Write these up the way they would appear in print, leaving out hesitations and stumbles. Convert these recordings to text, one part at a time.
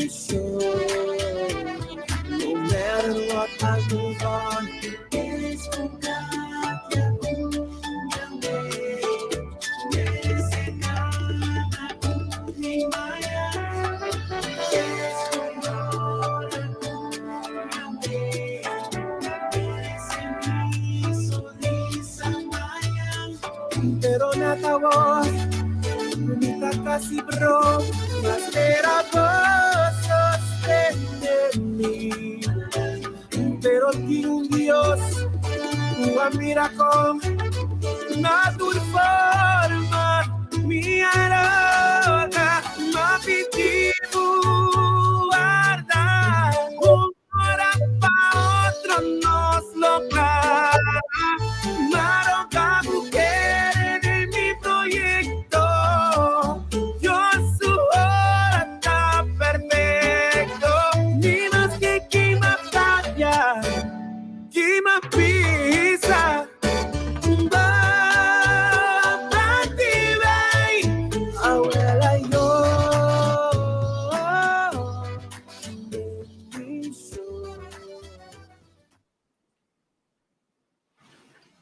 sure. No matter what, I move on. Pero natawa, kumita kasi bro, mas era sostenermi. Pero tin un Dios, un miracle, na tur forma, mi roka, m'a pidi bo warda, un ora pa otro nos lo kla. M'a roga bo kere den mi proyekto, Dios su ora ta perfekto. Ni maske ki m'a papia, ki m'a bisa, bo parti bai, awela yo.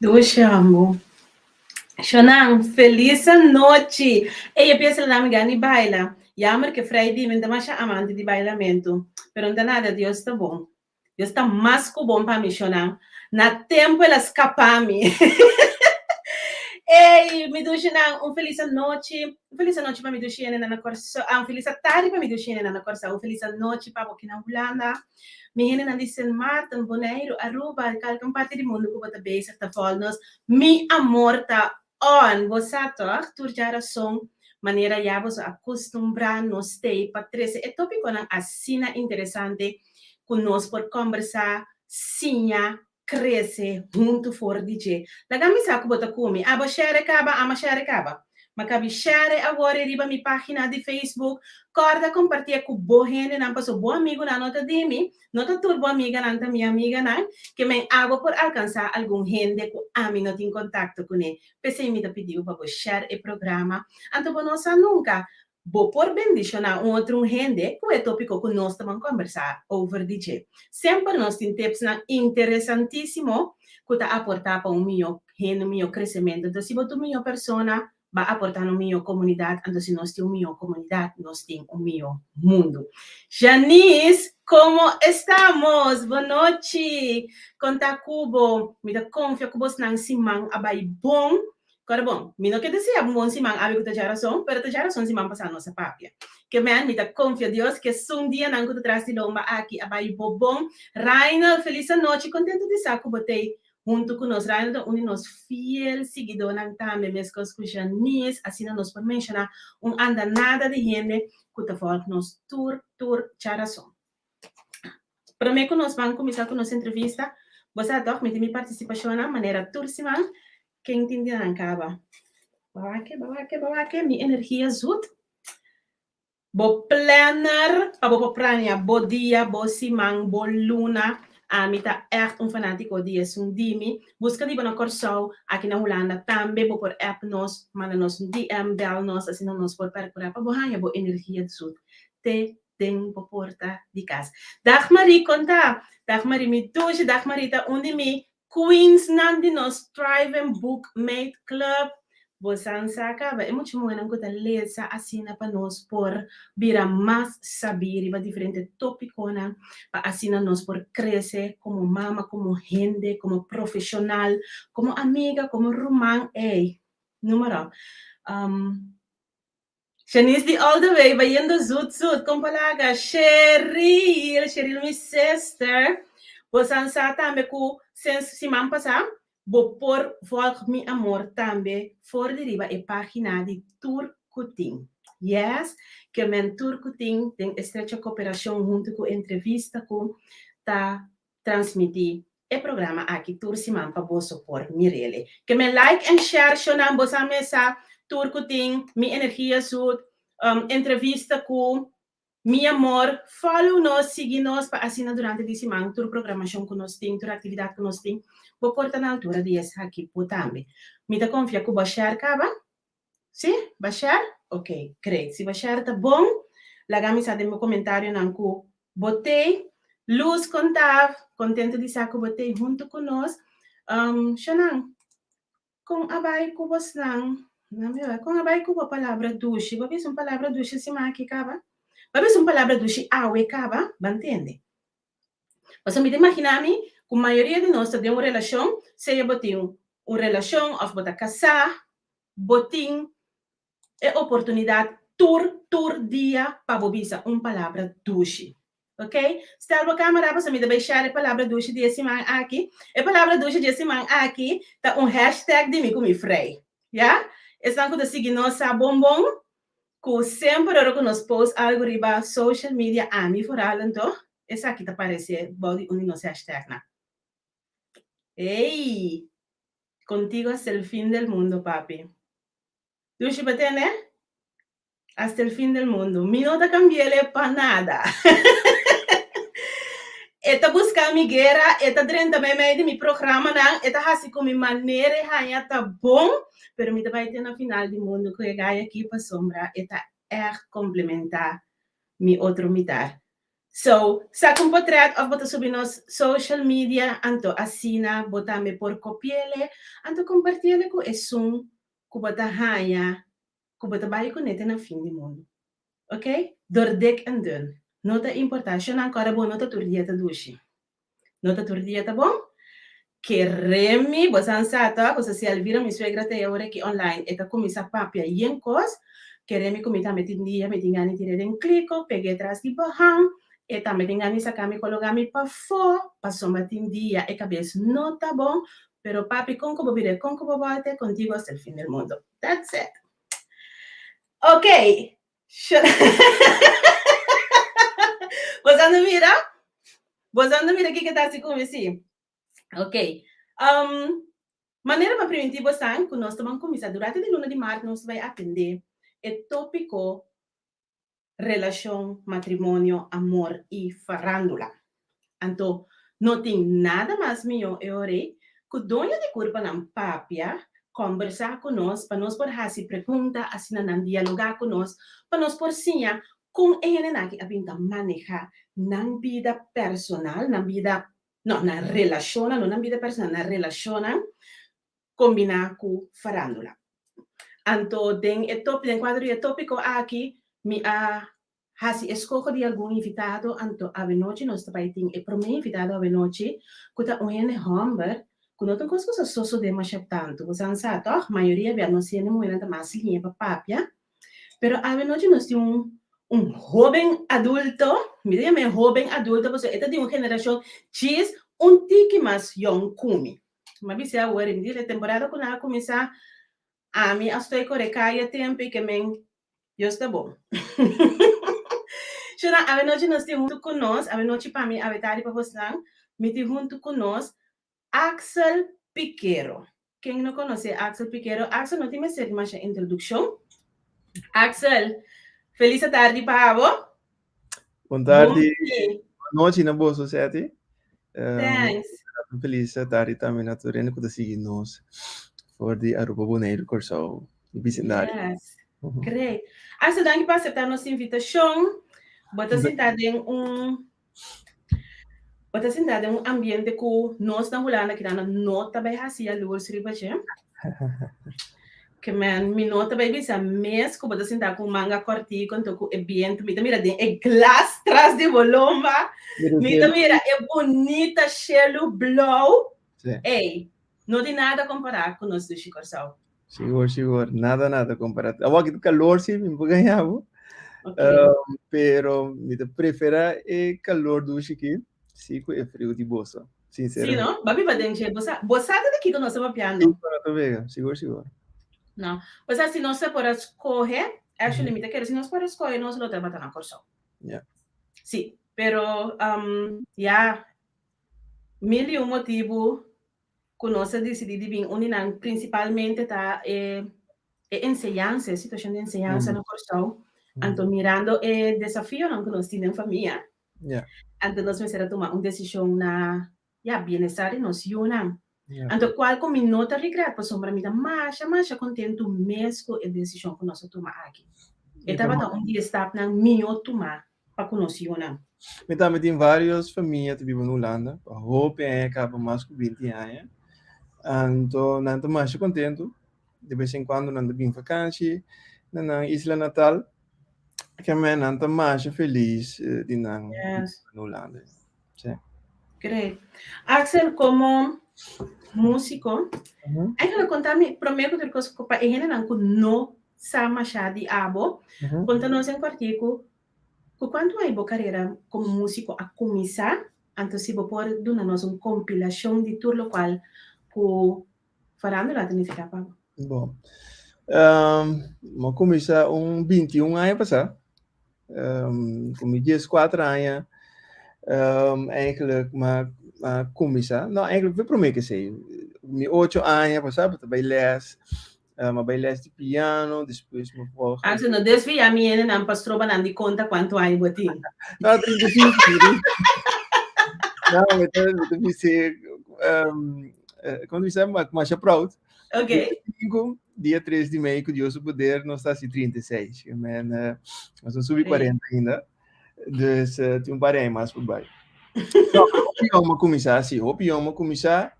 Dushi amo. Shonan, felis anochi. Ey, e piensa la mi gana di baila. Jammer ke vrij di mi, no ta masha amante di bailamentu. Pero no ta nada, Dios ta bon. Dios ta mas ku bon pa mi, shonan. Na tempu el a skapa mi. Ey, mi dushinan, un felis anochi. Un felis anochi pa mi dushi hendenan na Kòrsou. Ah, un felis atardi pa mi dushi hendenan na Kòrsou. Un felis anochi pa bo ki na Hulanda. Mi hendenan di Sint Maarten, Boneiru, Aruba, kalke un parti di mundu ku bo ta bezig ta vòl nos. Mi amor ta on! Bo sa tòg? Tur dja rason, manera ya boso a kustumbrá nos t'ei pa trese e tópikonan asina interesante ku nos por kòmbersá, siña, krese huntu for di dje. Laga mi sa ku bo ta ku mi. Abo share kaba, ama share kaba. Ma kabi share awor e riba mi página di Facebook. Kòrda kompartié ku bo hendenan paso bo amigunan no ta di mi, no ta tur bo amiganan ta mi amiganan, ke men abo por alkansá algun hende ku ami no tin kontakto kuné. P'esei mi ta pidi bo pa bo share e programa. Anto bo no sa nunka, Bo por bendishoná un otro un hende ku e tópiko ku nos ta ban kòmbersá over di dje. Semper nos tin tipsnan interesantísimo ku ta aportá pa un mihó hende, un mihó kresementu. Entonces, si bo ta un mihó persona, bo a aportá na un mihó komunidat, anto si nos tin un mihó komunidat, nos tin un mihó mundu. Janice, komo estamos? Bonochi! Kon ta ku bo? Mi ta konfia ku bosnan siman a bai bon. Kòrda bon, mi no ke desea un bon siman abi ku ta djarason, pero ta djarason siman pasá nos a papia. Ke men, mi ta konfia Dios ke esun dianan ku ta tras di lomba aki a bai bo bon. Rainald, felis anochi, kontentu di sa ku bo t'ei huntu ku nos. Rainald ta un di nos fiel siguidónan tambe, meskos ku Janice, asina nos por menshoná un andanada di hende ku ta vòlg nos tur tur djarason. Promé ku nos ban kuminsá ku nos entrevista, bo sa tòg mi tin mi partisipashonnan manera tur siman ken tin di nan kaba. Bo wak, bo wak, bo wak, mi energia zut. Bo planner pa bo por plania bo dia, bo siman, bo luna. Ami ta ègt un fanátiko di esun di mi. Buska di bo na Kòrsou, aki na Hulanda tambe bo por app nos, manda nos un DM, bèl nos, asina nos por pèrkurá pa bo haña bo energia zut te den bo porta di kas. Dag Marie, kon ta? Dag Marie, mi dushi, Dag Marie ta un di mi queensnan di nos Thriving Book Mate Club. Bo san sa kaba e mucha muhernan ku ta lesa asina pa nos por bira mas sabí riba diferente tópikonan pa asina nos por krese komo mama, komo hende, komo profeshonal, komo amiga, komo ruman. Ey, número. Shanice di all the way bayendo zoet zoet kon palaga Sheryl Sheryl mi sister bo san sa tambe ku since siman pasa bo por volg mi amor tambe for di riba e pagina di tur ku tin yes ke men tur ku tin den estrecho koperashon huntu ku entrevista ku ta transmití e programa aki tur siman pa boso por mirele. Ke men like and share shonan boso a mesa tur ku tin mi energia zoet entrevista ku mi amor follow nos sigui nos pa asina durante di siman tur programashon ku nos tin tur aktividat ku nos tin bo por ta na altura di esaki bo tambe. Mi ta konfia ku bo a share kaba. Si? Bo a share? Ok great si bo a share ta bon. Laga mi sa den bo comentarionan cu bo t'ey. Luz con ta? Contento di sa cu bo t'ey hunto cu nos. Um, Shanan, con a bay cu bosnan? Na mi wak, con a bay cu bo palabra dushi? Bo bisa un palabra dushi siman aki caba? Bo bisa un palabra dushi awe caba? Ban tende. Pasobra mi ta imaginá mi ku mayoria di nos ta den un relashon, sea bo tin un relashon òf bo ta kasá, bo tin e oportunidat tur tur dia pa bo bisa un palabra dushi. Ok? Stel bo kamera pasobra mi ta bai share e palabra dushi di e siman aki. E palabra dushi di e siman aki ta un hashtag di mi ku mi frei. Ya? Esnan ku ta sigui nos sa bon bon Ku semper ora ku nos post algu riba social media ami foral anto esaki ta parese bou di un di nos hashtagnan. Ey! Contigo hasta el fin del mundo papi. Dushi bo tende? Hasta el fin del mundo. Mi no ta cambiele pa nada. E ta busca mi guera, e ta drenta meimei di mi programanan, e ta haci cu mi manera e haña ta bon, pero mi ta bai te na final di mundo cu e guy aki pasobra e ta echt complementa mi otro mitar. So, saca un potret of bo ta subi nos social media, anto asina bo tambe por copiele, anto compartiele cu esun cu bo ta haña cu bo ta bai cune te na fin di mundo. Ok? Door dik en dun. No ta importa. Shonnan kòrda bo no ta tur dia ta dushi. No ta tur dia ta bon. Kere mi, bo san sa tòg, bo sa si Elvira, mi suegra ta e ora aki online, e ta kuminsá papia yen kos. Kere mi ku mi tambe tin dia mi tin gana di tir'é den kliko, peg'é tras di bohan. E tambe tin gana di saka mi kologá mi pafó, pasobra tin dia e kabes no ta bon. Pero papi, kon ku bo bira, kon ku bo bòlta, contigo hasta el fin del mundo. That's it. Ok. Boso anda mira? Boso anda mira kiko ta hasi ku mi si? Ok. Um, manera pa primintí bosan ku nos ta ban kuminsá durante di luna di mart nos ta bai atendé e tópiko relashon, matrimonio, amor i farándula. Anto, no tin nada mas mihó e ora ei ku doño di kurpanan papia, kòmbersá ku nos pa nos por hasi pregunta, asina nan dialogá ku nos pa nos por siña kon e hendenan aki a bin ta manehá nan bida personal, nan bida, no, nan relashonnan, no nan bida personal, nan relashonnan kombiná ku farándula. Anto den e top den kuadro di e tópiko aki mi a hasi eskoho di algun invitado, anto awenochi nos ta bai tin e promé invitado awenochi ku ta un hende hòmber ku no ta un kos ku sa sosodé masha tantu. Bo sa sa tòg? Mayoria bia nos hende muhénan ta mas liña pa papia, pero awenochi nos tin un un hóben adulto, mi ta yama e hóben adulto pasobra e ta di un generashon djis un tiki mas yòn ku mi. Mi a bisa awor, mi di e temporada ku nan a kuminsá ami a stoi kore kaya tempu i ke men Dios ta bon. Shona, awenochi nos tin huntu ku nos, awenochi pa mi, awe tardi pa bosnan, mi tin huntu ku nos Axel Piquero. Ken no konosé Axel Piquero? Axel no tin mester di masha introdukshon. Axel, felis atardi pa abo. Bon tardi, bon nochi na boso, Seti. Thanks. Felis atardi tambe na tur hende ku ta sigui nos for di Aruba, Boneiru, Kòrsou i bisindario. Yes. Great. Axel, danki pa aseptá nos invitashon. Bo ta sinta den un bo ta sinta den un ambiente ku nos na Hulanda kina no ta bai hasi yalurs riba dje. Ke men mi no ta bai bisa mes ku bo ta sinta ku manga kòrtiku anto ku e bientu mi ta mira den e glas tras di bo lomba mi ta mira e bunita shelu blou. Ey, no tin nada kompará ku nos dushi Kòrsou. Sigur, sigur. Nada, nada kompará. Awor aki kalor sí, mi por gaña bo. Pero mi ta preferá e kalor dushi aki, sí, ku e friu di boso. Sinceramente. Sí, no? Bo a biba den dje. Bo sa, bo sa di kiko nos ta papiando. Sí, nos ta vega. Sigur, sigur. No. O sea, si nos ta por a skohe, actually mi ta kere si nos por a skohe nos lo tabata na Kòrsou. Ja. Sí, pero um, ya, mil i un motibu ku nos a disidí di bin uni nan prinsipalmente ta e e enseñansa, e situashon di enseñansa na Kòrsou. Anto mirando e desafionan ku nos tin den famia, anto nos mester a tuma un desishon na ya bienestar di nos yunan. Anto kual ku mi no ta regret pasobra mi ta masha masha kontentu mes ku e desishon ku nos a tuma aki. E tabata un di e stapnan mihó tumá pa ku nos yunan. Mi tambe tin vários famia ta biba na Hulanda pa hopi aña kaba, mas ku 20 aña. Anto nan ta masha kontentu. De bes en kuando nan ta bin vakansi na nan isla natal. Keme nan ta masha felis di nan na Hulanda. Sí. Great. Axel, komo músiko, eigenlijk konta mi promé ku tur kos pa e hendenan ku no sa masha di abo, konta nos en kòrtiku ku kuantu aña bo karera komo músiko a kuminsá, anto si bo por duna nos un kompilashon di tur lokual ku farándula ta nifiká pa bo. Bon. Mi a kuminsá un 21 aña pasá. Ku mi 14 aña eigenlijk mi a kuminsá, no, eigenlijk fue promé ku esei. Mi 8 aña pasá bo ta bai lès, mi a bai lès di piano, despues mi volg. Antes no desviá mi hendenan pa stroba nan di konta kuantu aña bo tin. No, 35. No, mi ta bisa, kon ta bisa, masha proud. 35, dia 3 di mei, ku Dios su poder, nos ta hasi 36. Men, nos no subi 40 ainda. Dus tin un par di aña mas por bai. No, hopi yong mi a kuminsá, sí, hopi yong mi a kuminsá.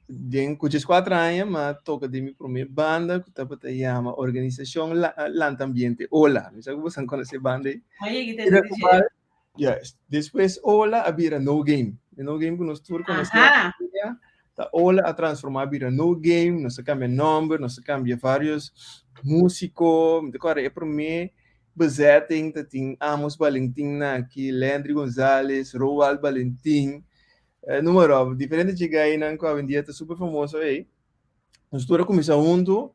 Den ku 14 aña mi a toka den mi promé banda ku tabata yama Organisashon Lanta Ambiente, OLA. Mi sa ku boso a konosé e banda ei. Juist. Despues OLA a bira No Game. E No Game ku nos tur konosé awendia, ta OLA a transformá a bira No Game, nos a kambia nòmber, nos a kambia vários músiko. Mi ta kòrda e promé bezetting ta tin Amos Balentin na aki, Landry Gonzales, Roald Balentin, Numero, diferente chigainan ku awendia ta super famoso ei. Nos tur a kuminsá huntu.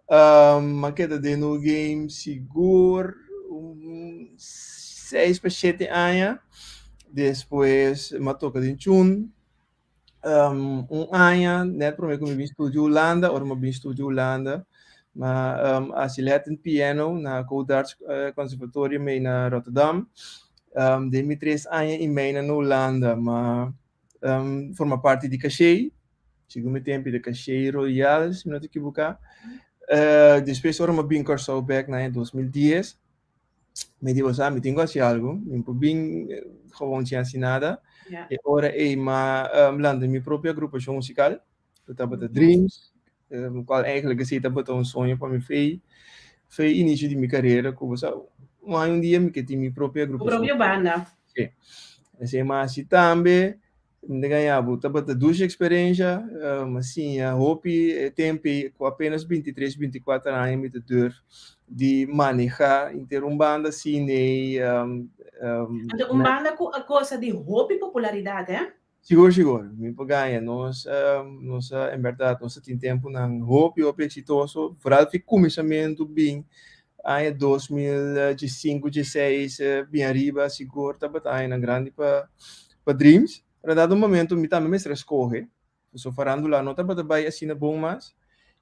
A keda den No Game sigur un 6 pa 7 aña. Despues m'a toka den Chun un aña, nèt promé ku mi bin studia Hulanda. Ora mi a bin studia Hulanda, m'a hasi Latin piano na Codarts Conservatorium ei na Rotterdam. Den mi 3 aña i mei na Hulanda, m'a forma parti di Caché. Segun mi tempu di Caché Royal, si mi no ta ekivoká. Despues ora mi a bin Kòrsou bèk na aña 2010, mi di, "Bo sa, mi tin ku hasi algu, mi no por bin gewoon sin hasi nada." E ora ei m'a lanta mi propio agrupashon musikal, ku tabata Dreams, kual eigenlijk esei tabata un soño pa mi fei inisio di mi karera, ku bo sa, un dia mi ke tin mi propio agrupashon. Propio banda. Sí. Esei m'a hasi tambe, mi ta gaña bo, tabata dushi eksperensia, m'a siña hopi e tempu ei ku apenas 23, 24 aña mi ta durf di manehá henter un banda asina. Anto un banda ku a gosa di hopi popularidat, eh? Sigur, sigur. Mi por gaña. Nos, en bèrdat, nos tin tempunan hopi, hopi eksitoso. Vooral fi kuminsamentu bin aña 2015, 16, bin ariba, sigur tabata añanan grandi pa Dreams. Pero dado un momento mi tambe mester a skohe. So farándula no tabata bai asina bon mas.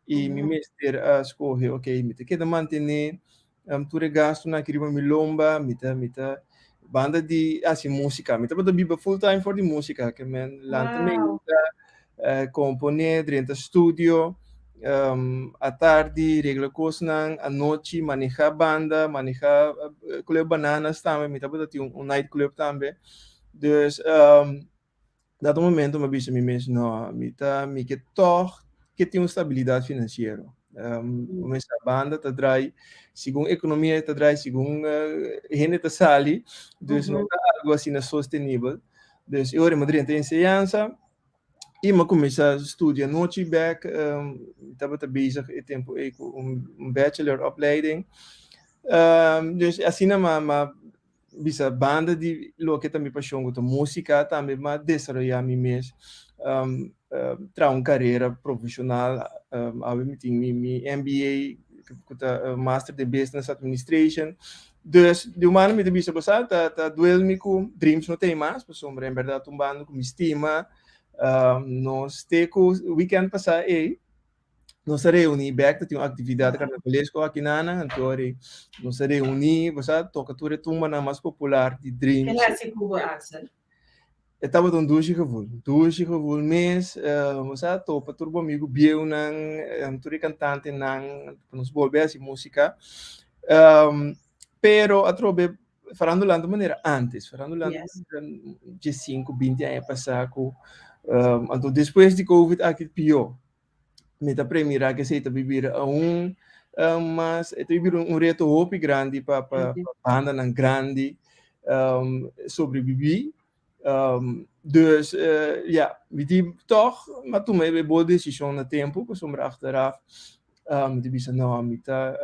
I mi mester a skohe, ok, mi ta keda mantené tur e gastunan aki riba mi lomba, mi ta banda di hasi músika. Mi tabata biba full time for di músika, ke men lanta meinta, komponé, drenta studio, atardi regla kosnan, anochi manehá banda, manehá Club Bananas tambe, mi tabata tin un night club tambe. Dus dado momento mi a bisa mi mes, no, mi ke tòg ke tin un stabilidat finansiero. Kuminsá banda ta drai segun ekonomia ta drai, segun hende ta sali, dus no ta algu asina sostenibel. Dus e ora mi a drenta enseñansa i mi a kuminsá studia anochi bèk. Mi tabata bezig e tempu ei ku un bachelor opleiding. Dus asina m'a bisa banda di loke ta mi pashon, ku ta músika, tambe m'a desaroyá mi mes, traha un karera profeshonal. Awe mi tin mi MBA, ku ta Master den Business Administration. Dus di un mano mi ta bisa bo sa ta duel mi ku Dreams no ta ei mas, pasobra en bèrdat un banda ku mi stima. Nos te ku weekend pasá ei nos a reuní bèk, ta tin un aktividat karnavalesko aki nan, anto nos a reuní, bo sa, toka tur e tumbanan mas popular di Dreams. Ke hasi ku bo, Axel? E tabata un dushi gevoel, dushi gevoel mes. Nos a topa tur bo amigu bieunan, tur e kantantenan, pa nos bolbe hasi músika. Pero atrobe farandulan ta manera antes, farandulan ta diesinku, binti aña pasá ku anto despues di covid aki pió. Mi ta premira ku esei ta bibir aun mas, e ta bibir un reto hopi grandi pa pa bandanan grandi sobrebibí. Dus ya, mi di tòg mi a tuma e bon desishon na tempu pasobra achteraf mi ta bisa no, mi ta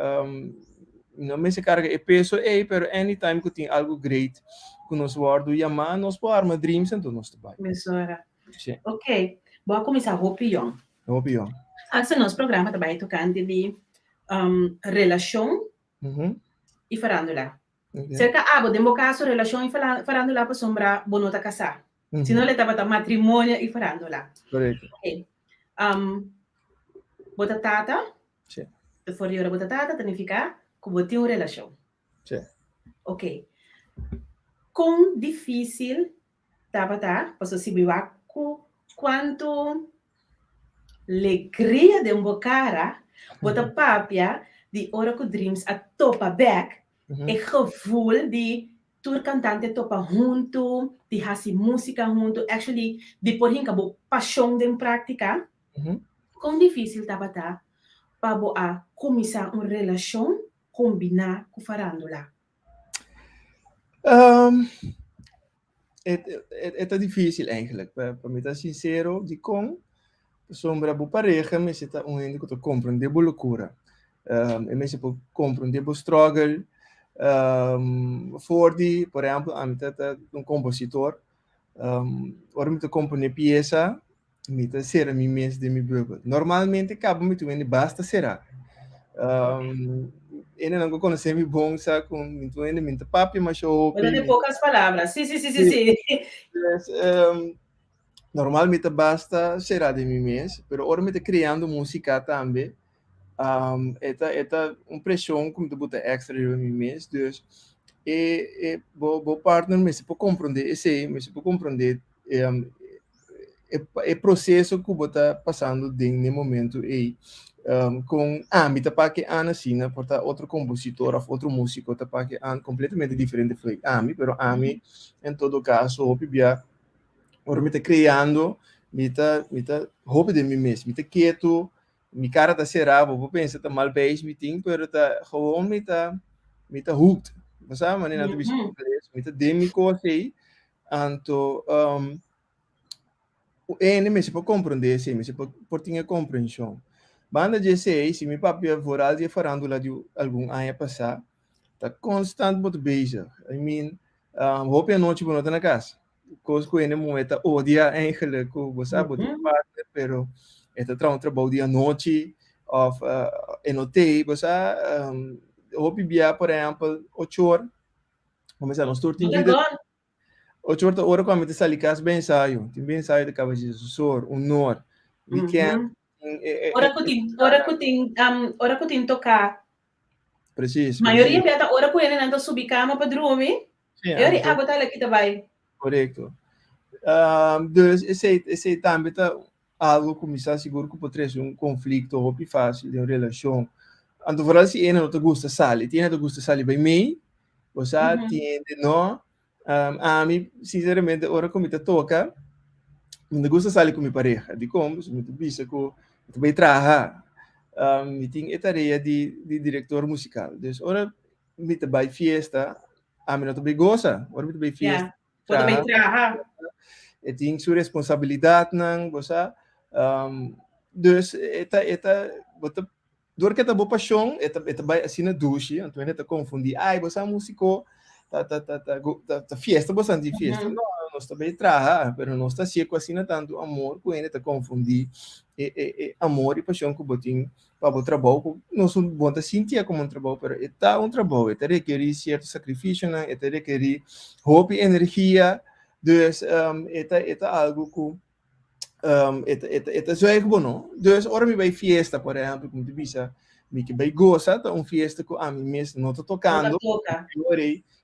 mi no mester karga e peso ei, pero anytime ku tin algu great ku nos wòrdu yamá nos por arma Dreams anto nos ta bai. Mesora. Sí. Ok, bo a kuminsá hopi yòn. Hopi yòn. Aksa nos programa ta bai tokante di relashon i farándula. Okay. Serka abo, den bo kaso, relashon i farándula pasobra bo no ta kasá. Si no le tabata matrimonio i farándula. Korekto. Ok. Bo ta tata? Sí. For di ora bo ta tata ta nifiká ku bo tin un relashon. Sí. Ok. Kon difísil Tabata paso si bo wak ku kuantu legria den bo kara bo ta papia di ora ku Dreams a topa bek, e gevoel di tur kantante topa huntu, di hasi musika huntu, actually di por hinka bo pashon den praktika. Kon difisil tabata pa bo a kuminsá un relashon kombiná ku farándula? E ta difícil eigenlijk, pa mi ta sincero, dikon? Pasobra bo pareha mester ta un hende ku ta komprendé bo lokura. E mester por komprendé bo struggle. For di, por ehèmpel, ami ta ta un kompositor, ora mi ta komponé piesa, Mi ta sera mi mes den mi bubbel. Normalmente kaba mi tu hende basta será. Hendenan ku konosé mi bon sa ku mi tu hende mi ta papia masha hopi. Bo ta den pocas palabras. Sí, sí, sí, sí, sí. Pues, normal mi ta basta será den mi mes, pero ora mi ta kreando músika tambe, e ta e ta un preshon ku mi ta buta extra riba mi mes. Dus e e bo bo partner mester por komprondé esei, mester por komprondé e proseso ku bo ta pasando den e momento ei. Kon ami ta papia an asina, por ta otro kompositor òf otro músiko ta papia an kompletamente diferente for di ami, pero ami en todo kaso hopi bia ora mi ta kreando mi ta mi ta hopi den mi mes, mi ta ketu, mi kara ta será, bo por pensa ta mal beis mi tin, pero ta gewoon mi ta mi ta hooked, bo sa manera nan ta bisa na ingles, mi ta den mi kos ei. Anto, hende mester por komprondé esei, mester por por tin e komprenshon. Banda di esei, si mi papia vooral di e farándula di algun aña pasá, ta konstant bo ta bezig. I mean, hopi anochi bo no ta na kas. Kos ku hende muhé ta odia eigenlijk, ku bo sa bo tin partner, pero e ta traha un trabou di anochi òf e no t'ei, bo sa, hopi bia por ehèmpel ocho or Comenzá nos tur tin vida. 8 or ta ora ku ami ta sali kas ben ensayo. Tin ben ensayo ta kaba 10 or, 1 or. Weekend. Ora ku tin, ora ku tin, ora ku tin toká. Precies. Mayoria bia ta ora ku hendenan ta subi kama pa drumi. Sí, E ora abo ta kita bai. Korekto. Dus esei, esei tambe ta algo ku mi sa sigur ku por trese un konflikto hopi fásil den un relashon. Anto vooral si ene no ta gusta sali. Tin hende ta gusta sali bai mei, bo sa, tin hende no. Ami, sinseramente, ora ku mi ta toka, mi no ta gusta sali ku mi pareha. Dikon? Pasobra mi ta bisa ku mi ta bai traha. Mi tin e tarea di di direktor musikal. Dus ora mi ta bai fiesta, ami no ta bai gosa. Ora mi ta bai fiesta, Bo ta bai traha. E tin su responsabilidatnan, bo sa. Dus e ta, e ta, bo ta, dor ke ta bo pashon, e ta, e ta bai asina dushi, anto hende ta konfundi, ai, bo sa musiko, ta, ta, ta, ta, ta, ta fiesta bo sa di fiesta. No, nos ta bai traha, pero nos ta hasié ku asina tantu amor ku hende ta konfundi e, e, e amor i pashon ku bo tin pa bo trabou ku nos bo ta sintié komo un trabou pero e ta un trabou e ta rekerí sierto sakrifisionan e ta rekerí hopi energia dus e ta e ta algu ku e ta e ta e ta zuig bo no dus ora mi bai fiesta por ehèmpel ku mi ta bisa mi ke bai gosa ta un fiesta ku ami mes no ta tokando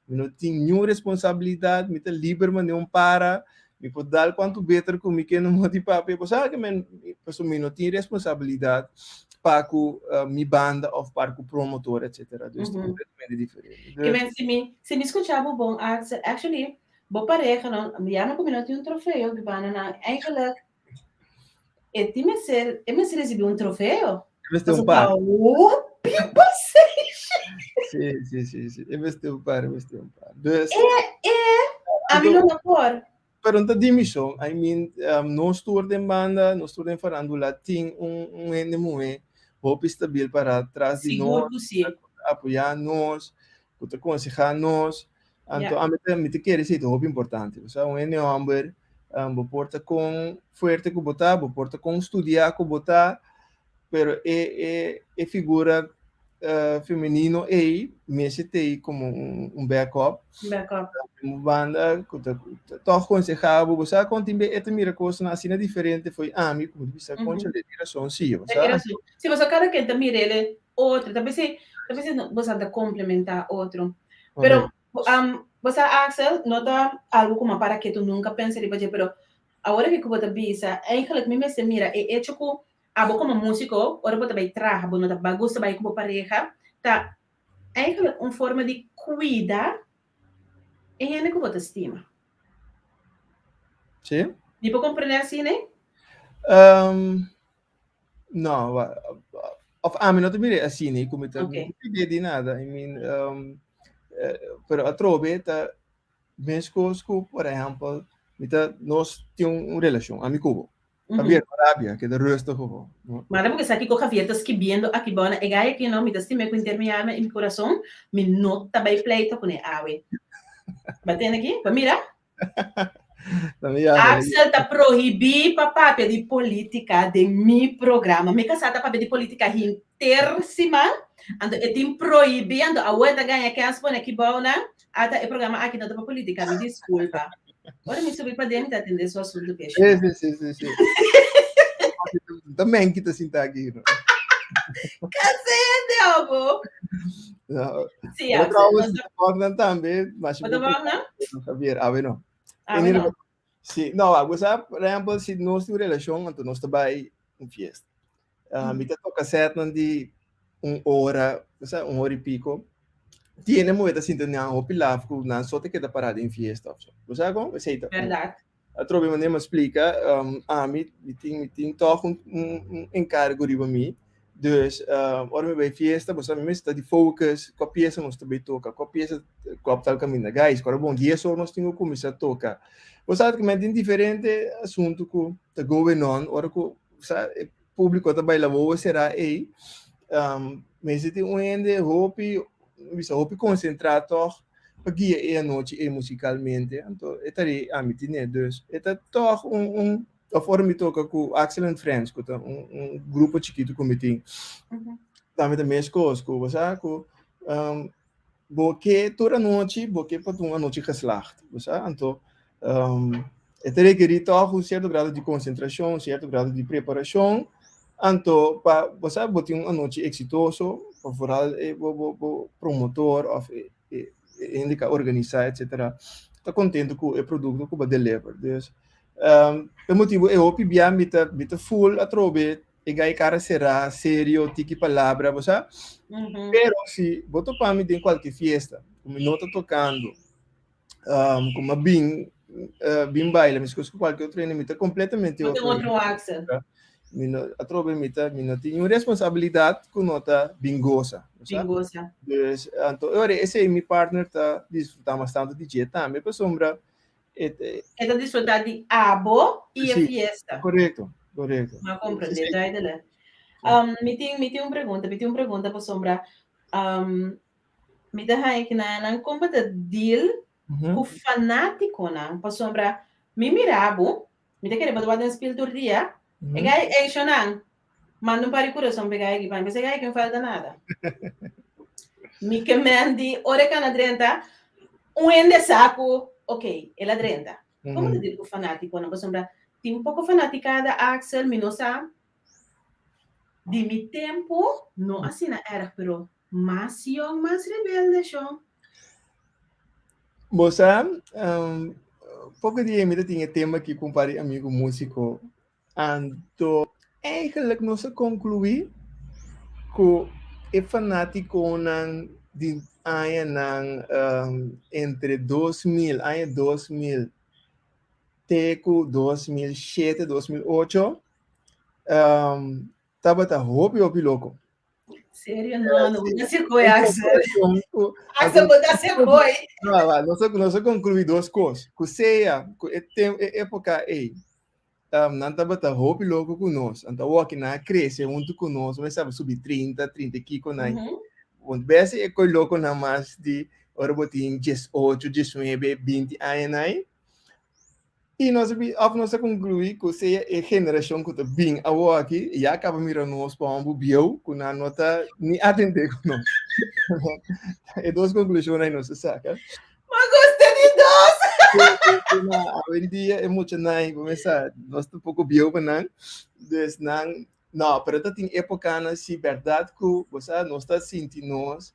mi no tin niun responsabilidat mi ta liber manera un para. Mi por dal kuantu beter ku mi ke no moti papia. Bo sa ke men, pasobra mi no tin responsabilidat pa ku mi banda òf pa ku promotor etcetera. Dus ta kompletamente diferente. Ke men si mi si mi skucha bo bon Axel, actually bo pareha no, ya no ku mi no tin un trofeo di banda nan, eigenlijk e tin mester e mester risibi un trofeo. E mester un par. Hopi pasenshi. Si, si, si, si. E mester un par, e mester un par. Dus, E, e, ami no ta por. Pero no ta di mi so. I mean, nos tur den banda, nos tur den farandula tin un, un hende muhé hopi stabil para tras di Sigur nos, ku si. ku ta apoyá nos, ku ta konsehá nos. Anto Ja. ami ta, mi ta kere esei ta hopi importante. Osea, un hende hòmber, bo por ta kon fuerte ku bo ta, bo por ta kon studiá ku bo ta, pero e e e figura femenino ei mester t'ei komo un un backup. Backup. Un banda ku ta tòg konsehá bo, bo sa kon tin be e ta mira kosnan asina diferente fo'i ami ku bo ta bisa koncha le tin rason si, bo E sa. tin rason. Si boso kada ken ta mira el otro, ta p'esei ta p'esei boso ta komplementá otro. Pero bo sa Axel, no ta algu ku mi a para ketu nunka pensa riba dje, pero awor aki ku bo ta bisa, eigenlijk mi mester mira e echo ku Abo komo músiko, ora bo ta bai traha, bo no ta gusta bai ku bo pareha, ta eigenlijk un forma di kuida e hende ku bo ta stima. Sí. Mi por komprendé asina? Um, no, of ami no ta mira asina, ku mi ta Okay. pidi di nada. I mean, um, pero atrobe ta meskos ku, por ehèmpel, mi ta, nos tin un relashon, ami ku bo. Javier, no rabia, keda rustig gewoon. No? Maar porque sa kiko Javier ta skibiendo aki bou na e gai aki no, mi ta stim'é ku henter mi alma i mi kurason, mi no ta bai pleito kuné awe. Ba tende aki? Ba mira? Dame ya, dame. Axel ta prohibí pa papia di polítika den mi programa. Mi kasá ta papia di polítika henter siman, anto e tin prohibí, anto awor e ta gaña kèns pone aki bou nan, ata e programa aki no ta pa polítika, mi diskulpa. Ora mi subi paden mi ta atende su asuntu pe Sí, sí, sí, sí, sí. Ta men kita sinta aki, no? Kasete, abo. No. Sí, Pero Axel, trouwens, nos ta- Wagner tambe, mas Bo ta Wagner? Javier, awe no. Ah, bueno. Sí, no, bo sa, por ejemplo, si nos tin un relacion, anto nos ta bai un fiesta. Mi ta toca setnan di un ora, bo sa, un ora y pico. Tiene muhe ta sinti nan hopi laf ku nan so ta keda pará den fiesta of so. Bo sa kon? Esei ta un. Bèrdat. Atrobe manera mi a splika, ami mi tin mi tin tòg un un enkargo riba mi. Dus ora mi bai fiesta bo sa mi mester ta di focus kua piesa nos ta bai toka, kua piesa kua tal kaminda. Guys, ku ora bon dies or nos tin ku kuminsá toka. Bo sa ku mi tin diferente asuntu ku ta going on ora ku sa e públiko ta baila wowo será ei. Mester tin un hende hopi, mi bisa hopi konsentrá tòg pa guia e anochi ei musikalmente. Anto e ta ri ami tine. Dus e ta tòg un un òf ora mi toka ku Axel and Friends ku ta un un grupo chikitu ku mi tin. Tambe ta meskos ku bo sa ku Bo ke tur anochi, bo ke pa un anochi geslaagd, bo sa? Anto, e ta rekerí tòg un sierto grado di konsentrashon, un sierto grado di preparashon, anto pa, bo sa, bo tin un anochi eksitoso, pa foral e bo bo bo promotor òf e e e hende ku a organisá etsetera ta kontento ku e produkto ku bo a deliver. Dus, e motibu e hopi bia mi ta mi ta ful atrobe E gai kara será, serio, tiki palabra, bo sa? Pero si bo topa mi den kualke fiesta, ku mi no ta tokando, ku mi a bin, bin baila meskos ku kualke otro hende, mi ta kompletamente Bo tin otro otro Axel. Mi no, atrobe mi ta, mi no tin niun responsabilidat ku no ta bin gosa, bo sa? Bin gosa. Dus, anto e ora esei mi partner ta disfrutá mas tantu di dje tambe, pasobra E E ta disfrutá di abo i e Sí, fiesta. korekto, korekto. Ma komprendé duidelijk. Um, mi tin, mi tin un pregunta, mi tin un pregunta pasobra um, mi ta haña ki nan nan kon bo ta deal ku fanátikonan pasobra mi mira bo, mi ta kere bo ta wak den spil tur dia, e gai ey shonan, manda un par di kurason pa e gai aki pa mi, pasobra e gai aki no falta nada. Mi ke men di ora e kana drenta, un hende sa ku ok, el a drenta. Komo ta deal ku fanátikonan? Pasobra tin poko fanatikada, Axel, mi no sa di mi tempu no asina erg, pero mas yong, mas rebelde, shon. Bo sa, Poko dia mi ta tin e tema aki ku un par di amigu músiko. Anto eigenlijk nos a konkluí ku e fanátikonan di añanan entre 2000, aña 2000 te ku 2007, 2008, tabata hopi hopi loko. Serio? No, no bo ta koe, Axel. Axel, bo ta koe. No, no, nos a, nos a concluí dos cos. Ku sea, ku e, tem, e época ei, nan tabata hopi loko ku nos. Anto awor ki nan a crece huntu ku nos, men sabe subi 30, 30 y kiko nan. Want bes e koi loko nan mas di ora bo tin 18, 19, 20 aña nan. I nos a bi, òf nos a konkluí ku sea e generashon ku ta bin awoki ya a kaba mira nos pa hombu bieu ku nan no ta ni atendé ku nos. E dos konklushonnan ei nos a saka. Ma gusta di dos! Awendia e muchanan ku mesa nos ta poko bieu pa nan, dus nan no, pero ta tin epokanan si bèrdat ku bo sa nos ta sinti nos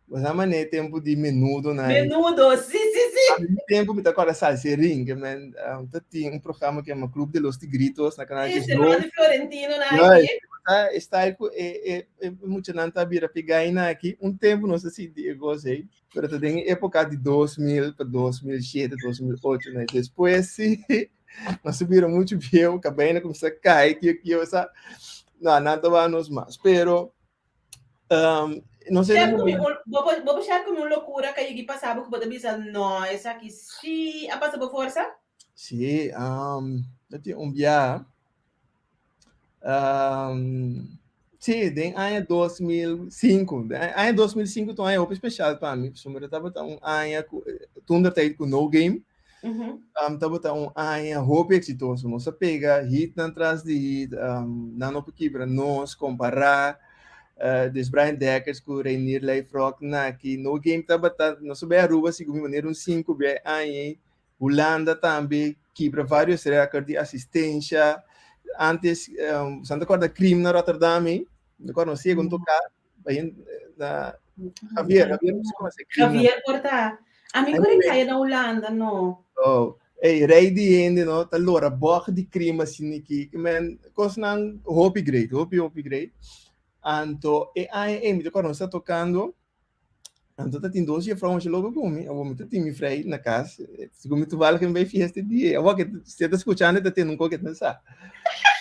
Bo sa manera e tempu di menudo na Menudo, sí, sí, sí. A mi tempu mi ta kòrda Salserin, ke men ta tin un programa ke yama Club de los Tigritos na Canal Sí, 19. Rolly Florentino na aki. Ta e style ku e e e muchanan ta bira pegá na aki. Un tempu nos a sinti e kos ei, pero ta den e époka di 2000 pa 2007, 2008 na. Despues sí, nos a bira muchu bieu, kabei na kuminsá kai, kio kio, sa. No, nan ta wak nos mas, pero no sé. Share ku mi un, bo por, bo por share ku mi un lokura ku a yegi pasa bo ku bo ta bisa, no, esaki sí a pasa bo forsa? Sí, yo tin un biaha, sí, den aña 2005, den aña 2005 ta un aña hopi spesial pa mi, pasobra tabata un aña ku, toentertijd ku No Game, tabata un aña hopi eksitoso. Nos a pega hitnan tras di hit, nan no por kibra nos, kompará dus Brian Dekkers ku Reinier Lijfrock na aki. No Game tabata, nos a bai Aruba segun mi manera un sinku bia e aña ei. Hulanda tambe kibra varios rèkòrt di asistensha. Antes, bo ta kòrda Cream na Rotterdam ei? Mi ta kòrda nos yega un toká na Javier, Javier no sé cómo se Javier por ta. A mi kore kaya na Hulanda, no. Oh, ey, rey di hende, no, ta lora bog di crima asina aki. Ke men, kosnan hopi great, hopi, hopi great. Anto, e aña ey, mi ta kòrda nos ta tokando, anto ta tin dos jefrouw masha loko ku mi, awor mi ta tin mi frei na kas, segun mi toevallig mi bai fiesta e dia ey. Awor ke si e ta skuchando e ta tende un kos ke ta sa.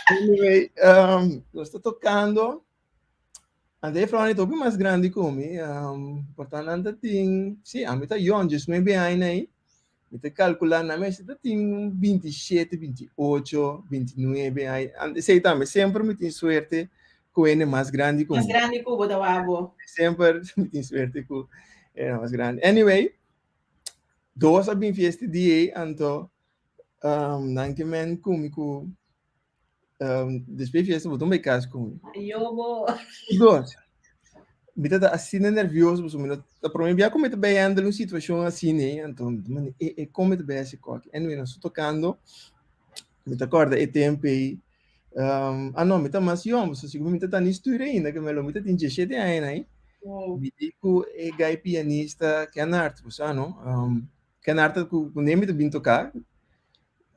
Anyway, nos ta tokando, Anto e vrouw ta hopi mas grandi ku mi, por ta nan ta tin, si, ami ta yòn, diesnuebe aña ei, mi ta kalkulá nan mester ta tin un bintishete, bintiocho, bintinuebe aña, esei tambe, semper mi tin suerte ku hende mas grandi ku mi. Mas grandi ku bo ta wak bo. Semper mi tin suerte ku hende mas grandi. Anyway, dos a bin fiesta di ei, anto nan ke men ku mi ku Despues fiesta bo ta bai kas ku mi. Yo bo. Dos. Mi ta asina nervioso pasobra mi no ta prome bia ku mi ta bai handle un situashon asina ei, anto mi ta manda e e kon mi ta bai hasi koki. Anyway nos ta tokando, mi ta kòrda e tempu ei, ah no mi ta mas yòn pasobra sigur mi ta ta ni stuur ainda ke mi ta tin diesshete aña ei. Mi di ku e gai pianista Kennard, bo sa no, Kennard ta ku ku mi ta bin toka.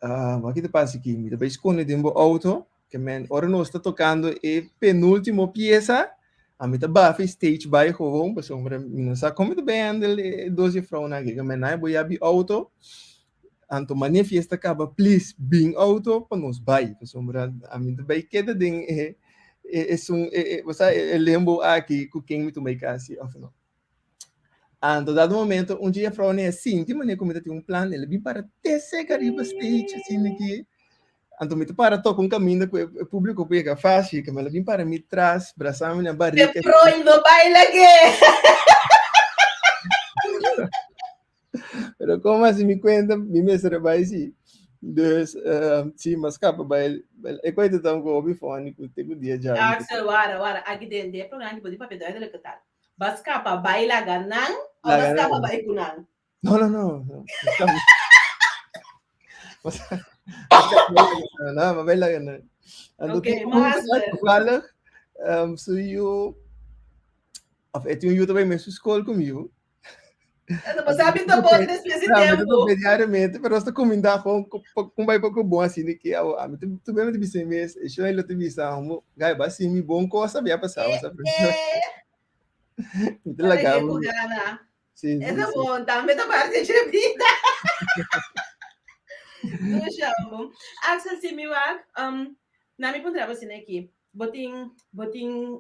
Wak ta pasa aki? Mi ta bai skonde den bo auto, ke men ora nos ta tokando e penultimo piesa, ami ta bafa e stage bai gewoon, pasobra mi no sa kon mi ta bai handle e dos jefrounan aki. Ke men nan bo yabi auto, anto mane fiesta kaba, please bin auto pa nos bai, pasobra ami ta bai keda den e esun e bo sa e limbo aki ku ken mi ta bai kasi òf no. Anto dado momento un dje juffrouw ne a sinti manera ku mi ta tin un plan, el a bin para te seka riba stage asina aki. Anto mi ta para toka un kaminda ku e públiko por yega fásil, ke el a bin para mi tras, brasa mi na barika. Te prohibo baila ke. Pero komo hasi mi kuenta, mi mester a bai si. Dus, si, mi a skapa bai. E koe ta ta un hopi funny ku te ku dia djawe. Axel, wara, wara, aki den den e programa aki bo tin papia duidelijk getal. Ba skapa bai laga nan o ba skapa bai ku nan? No, no, no. No, no, bai laga nan. Oké, master. Toevallig, su yu, of e tin un yu ta bai mesun skol ku mi yu. Ando bo sabi to bo despues di tempo. Diariamente, pero nos ta kumindá gewoon kon bai poko bon asina ki awo. Ami tu mesmo ta bisa mi mes, e shon lo ta bisa amo, gai bo a simi bon kos a bia pasá, bo sa. Mi ta laga bo. Sí, sí, Esa sí. bon, tambe ta parte dje bida. Dushi amo. Axel, si mi wak, na mi puntra bo asina aki. Bo tin, bo tin,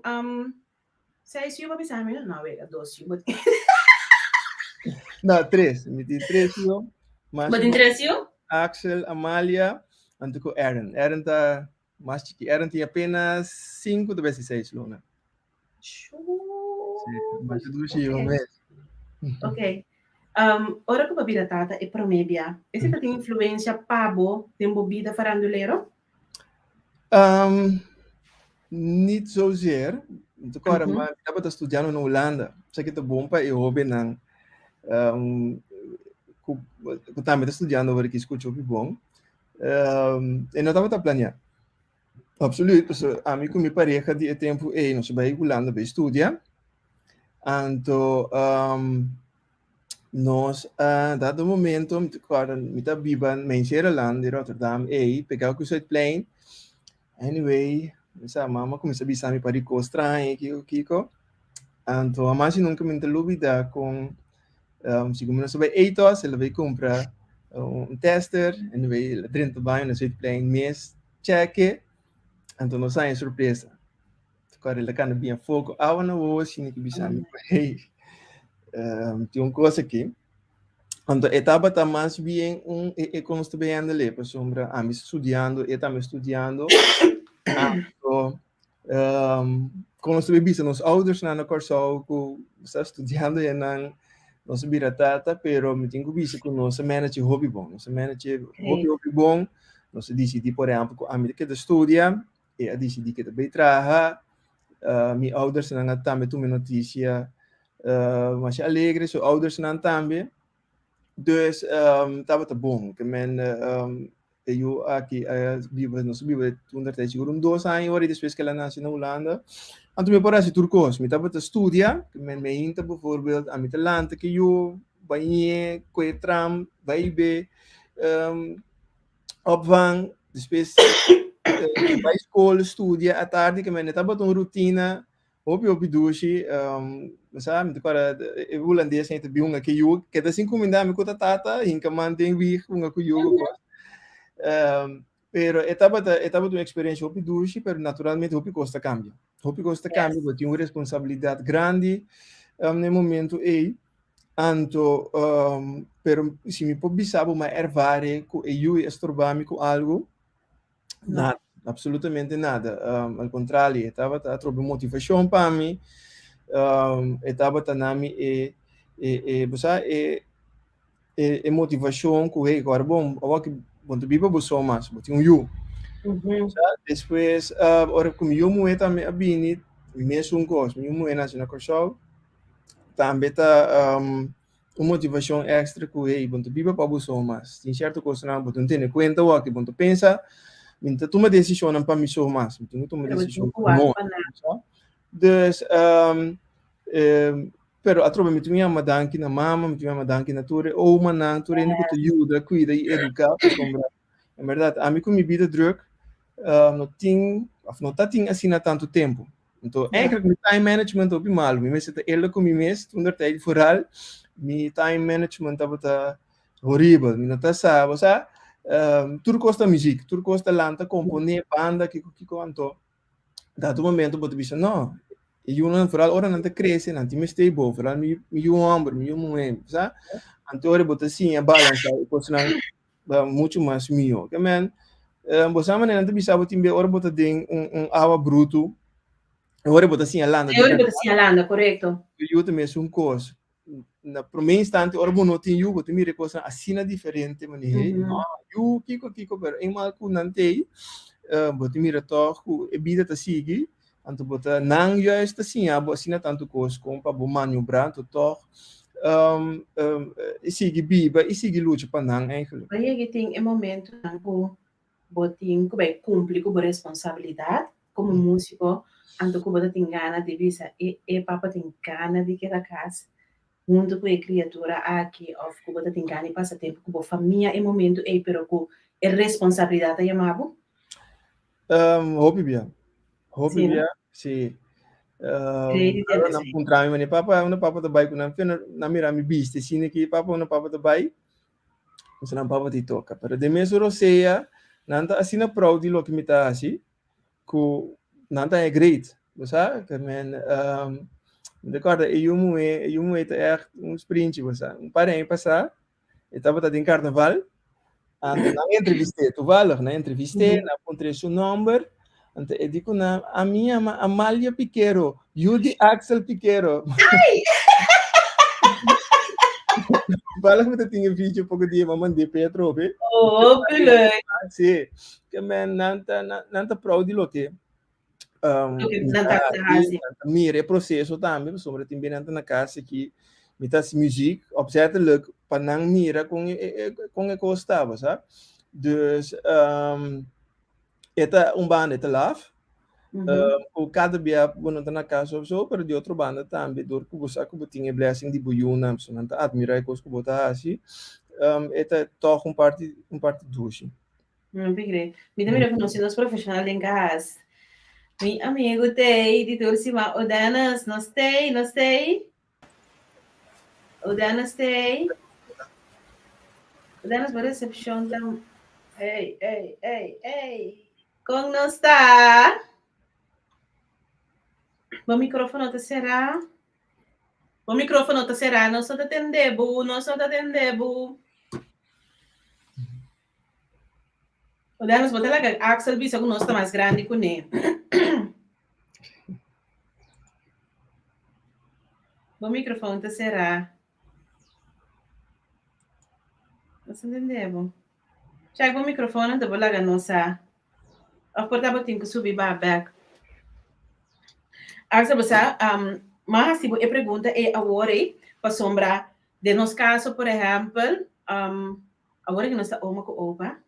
seis yu bo bisa mi? No, wega, dos yu bo tin. No, tres. Mi tin tres yu. Mas Bo tin tres yu? Axel, Amalia, anto ku Aaron. Aaron ta mas chiki. Aaron tin apenas sinku ta besi seis luna. Sí, mas dushi yu mes. Ok. Ora ku bo bira tata e promé bia, esei ta tin influensia pa bo den bo bida farandulero? Niet zozeer. Mi ta kòrda mi tabata studiando na Hulanda. Esaki ta bon pa e hóbennan ku ku tambe ta studiando awor aki skucha hopi bon. E no tabata planeá. Absoluut, pasobra ami ku mi pareha di e tempu ei nos a bai Hulanda bai studia. Anto nos a dado momento mi ta kòrda mi ta biba Mijnsherenland di Rotterdam ei pegá ku Zuidplein. Anyway, mi sa mama kuminsá bisa mi pa di kos straño kiko kiko. Anto hamas i nunka mi no ta lubida kon segun mi nos a bai Etos el a bai kumpra un tester anyway el a drenta baño na Zuidplein mes cheke anto nos haña sorpresa. Kòrda el a kanda bien foko awa na wowo asina ki bisa mi hey tin un kos aki. Anto e tabata mas bien un e e kon nos ta bay handle pasobra ami studiando e tambe studiando anto kon nos ta bay bisa nos oudersnan na Kòrsou ku sa studiando e nan nos a bira tata pero mi tin ku bisa ku nos a manage hopi bon nos a manage hopi hopi bon nos a disidi por ehèmpel ku ami ta keda studia e a disidí ke ta bai traha. Mi oudersnan a tambe tuma e notisia masha alegre, su oudersnan tambe. Dus tabata bon. Ke men e yu aki a biba, nos a biba tur der tei sigur un dos aña ora i despues ke el a nase na Hulanda. Anto mi por hasi tur kos. Mi tabata studia, ke men mi ainda bijvoorbeeld ami ta lanta ke yu, bañ'é, kohe tram, bai be. Opvang, despues bai skol, studia atardi, ke men e tabata un rutina hopi hopi dushi. Mi sa, mi ta kòrda e hulandes ta bin hunga ku yu, keda sin kuminda mi ku ta tata, hinka man den wig hunga ku yu ku kos. Pero e tabata e tabata un eksperensia hopi dushi, pero naturalmente hopi kos ta kambia. Hopi kos ta kambia, bo tin un responsabilidat grandi na e momento ei. Anto, pero si mi por bisa bo, mi a ervare ku e yu a stroba mi ku algu? Nada, absolutamente nada. Al kontrario, e tabata atrobe motivashon pa mi, e tabata na mi e, e, e, bo sa, e, e, e motivashon ku hey, awor bon, awor ki bo no ta biba bo so mas, bo tin un yu. Sa, despues, ora ku mi yu muhé tambe a bini, mesun kos, mi yu muhé nase na Kòrsou. Tambe ta un motivashon èkstra ku hey, bo no ta biba pa bo so mas. Tin sierto kosnan bo ta tene kuenta wòkti, bo no ta pensa, mi no ta tuma desishonnan pa mi so mas, mi tin ku tuma desishon pa nos. Dus, pero atrobe mi tin yama danki na mama, mi tin yama danki na tur e omanan, tur hende ku ta yuda, kuida i eduká, pasobra en bèrdat ami ku mi bida drùk no tin òf no ta tin asina tantu tempu. Anto, eigenlijk mi time management hopi malu. Mi mester ta eerlijk ku mi mes, toen der tijd vooral, mi time management tabata horibel. Mi no ta sa, bo sa, tur kos ta muziek, tur kos ta lanta, komponé, banda, kiko kiko. Anto, dado momento bo ta bisa, no, e yunan, vooral ora nan ta krese, nan tin mester bo, vooral mi mi yu hòmber, mi yu muhé, bo sa. Anto ora bo ta siña balansa e kosnan muchu mas mihó. Ke men, bo sa manera nan ta bisa bo tin be ora bo ta den un un awa brutu, ora bo ta siña landa. E ora bo ta siña landa, korekto. Yu ta mesun kos. Na promé instante ora bo no tin yu, bo ta mira e kosnan asina diferente, manera hey, no, yu kiko kiko, pero eenmaal ku nan t'ei, bo ta mira tòg ku e bida ta sigui, Anto bo ta nan juist ta siña bo asina tantu kos kon pa bo maniobra, anto tòg i sigui biba i sigui lucha pa nan eigenlijk. Bo yega tin e momentonan ku bo tin ku bai kumpli ku bo responsabilidat komo músiko, anto ku bo ta tin gana di bisa e e papa tin gana di keda kas. huntu ku e kriatura aki òf ku bo ta tin gana di pasa tempu ku bo famia e momentu ei pero ku e responsabilidat ta yama bo? Hopi bia. Hopi Sí, no? bia, sí. Cree di Ora tende nan sí. puntra mi, mane papa, unda papa ta bai ku nan? Feno nan mira mi bisti asina ki papa, unda papa ta bai? Entonces nan papa ti toka. Pero den mesun rosea, nan ta asina proud di loke mi ta hasi, ku nan ta haña great. Bo sa? Ke men, mi ta kòrda e yu muhé, e yu muhé ta ègt un sprinchi, bo sa. Un par di aña pasá, e tabata den karnaval, anto nan entrevist'é, toevallig, nan entrevist'é, nan puntr'é su nòmber, anto e di ku nan, Ami yama Amalia Pikero, yu di Axel Pikero. Ai! Toevallig mi ta tin e video poko dia, mi a mand'é p'e atrobe. Oh, hopi leuk. Sí, ke men nan ta, nan ta proud di loke Loke nan ta hasi. Nan ta mira e proseso tambe, pasobra tin bia nan ta na kas aki, mi ta hasi muziek opzettelijk pa nan mira kon e kon e kos ta, bo sa. Dus e ta un banda e ta laf, ku kada bia bo no ta na kas of so, pero di otro banda tambe dor ku bo sa ku bo tin e blessing di bo yunan, pasobra nan ta admira e kos ku bo ta hasi, e ta tòg un parti un parti dushi. No pigré. Mi ta mira ku nos tin nos profeshonal den kas. Mi amigu t'ei di tur siman. O Dennis, nos t'ei, nos t'ei. O Dennis t'ei. O Dennis, bo resepshon ta. Ei, ei, ei, ei. Kon nos ta? Bo mikrofono ta será. Bo mikrofono ta será. Nos no ta tende bo, nos no ta tende bo. Odanos, bo ta laga Axel bisa ku nos ta mas grandi kuné. Bo microfoon ta será. Nos no tende bo. Check bo microfoon anto bo laga nos sa. Of por ta bo tin ku subi baha bek. Axel, bo sa, um, m'a hasi bo e pregunta ei awor ei, pasobra den nos kaso, por ehèmpel, um, Awor ku nos ta oma ku opa,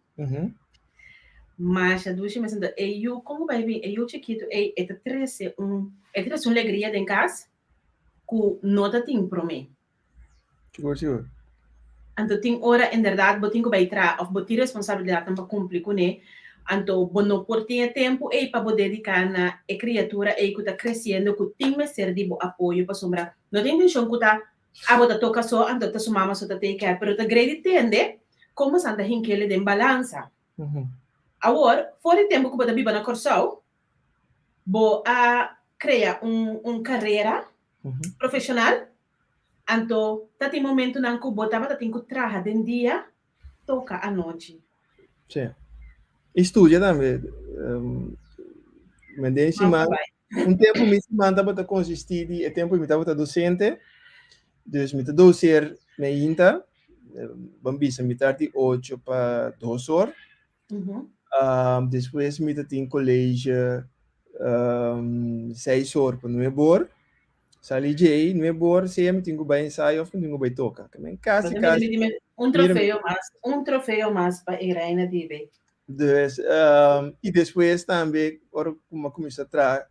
masha dushi mes anto e yu kon ku bai bin e yu chikitu ei e ta trese un e ta trese un legria den kas ku no ta tin promé. Sigur sigur. Anto tin ora inderdat bo tin ku bai traha òf bo tin responsabilidatnan pa kumpli kuné, anto bo no por tin e tempu ei pa bo dediká na e kriatura ei ku ta kresiendo ku tin mester di bo apoyo pasobra no tin intenshon ku ta Abo ta toka so, anto ta su mama so ta take care, pero ta grei di tende kon bosan ta hinkele den balansa. Awor, for di tempu ku bo ta biba na Kòrsou, bo a krea un un karera profeshonal, anto ta tin momentunan ku bo tabata tin ku traha den dia, toka anochi. Sí. I studia tambe. Men den siman, un tempu mi siman tabata konsistí di e tempu mi tabata dosente, dus mi ta doseer meinta, ban bisa mitar di ocho pa dos or. Despues mi ta tin colegio seis or pa nuebe or. Sali djei, nuebe or, sea mi tin ku bai ensayo of mi tin ku bai toka. Ke men kasi kasi. Un trofeo mas, un trofeo mas pa e reina di be. Dus, i despues tambe ora ku mi a kuminsá traha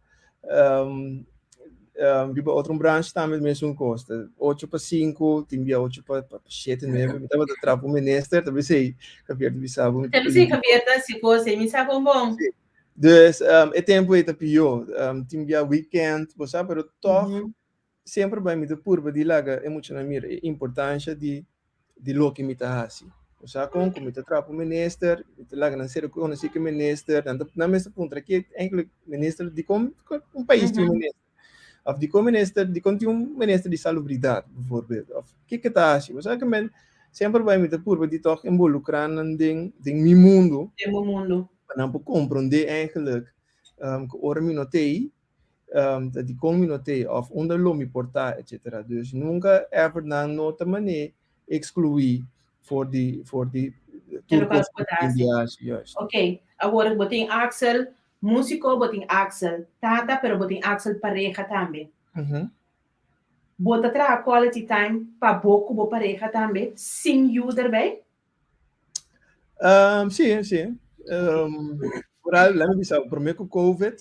riba otro branch tambe mesun kos. Ta ocho pa sinku, tin bia ocho pa shete, nuebe. Mi tabata traha pa un minister, ta bisei Javier ta bisa bo. Ta bisei Javier ta hasi kos ei, mi sa bon bon. Si. Dus e tempu ei ta pió. Tin bia weekend, bo sa, pero tòg semper bai mi ta purba di laga e muchanan mira e importansha di di loke mi ta hasi. Bo sa kon ku mi ta traha pa un minister, mi ta laga nan ser konosí ku e minister, nan ta nan mes ta puntra ke enkele minister dikon un pais tin un minister? Of dikon minister dikon tin un minister di salubridat bijvoorbeeld? Of kiko e ta hasi? Bo sa ke men semper bai mi ta purba di tòg involukrá nan den den mi mundu. Den bo mundu. Pa nan por komprondé eigenlijk ku ora mi no t'ei ta dikon mi no t'ei òf unda lo mi por ta etcetera. Dus nunka ever nan no ta manera ekskluí for di for di tur kos ku tin di hasi. Juist. Ok, awor bo tin Axel músiko, bo tin Axel tata, pero bo tin Axel pareha tambe. Bo ta traha quality time pa bo ku bo pareha tambe sin yu derbij? Sí, sí. Vooral, laat me bisa, promé ku COVID,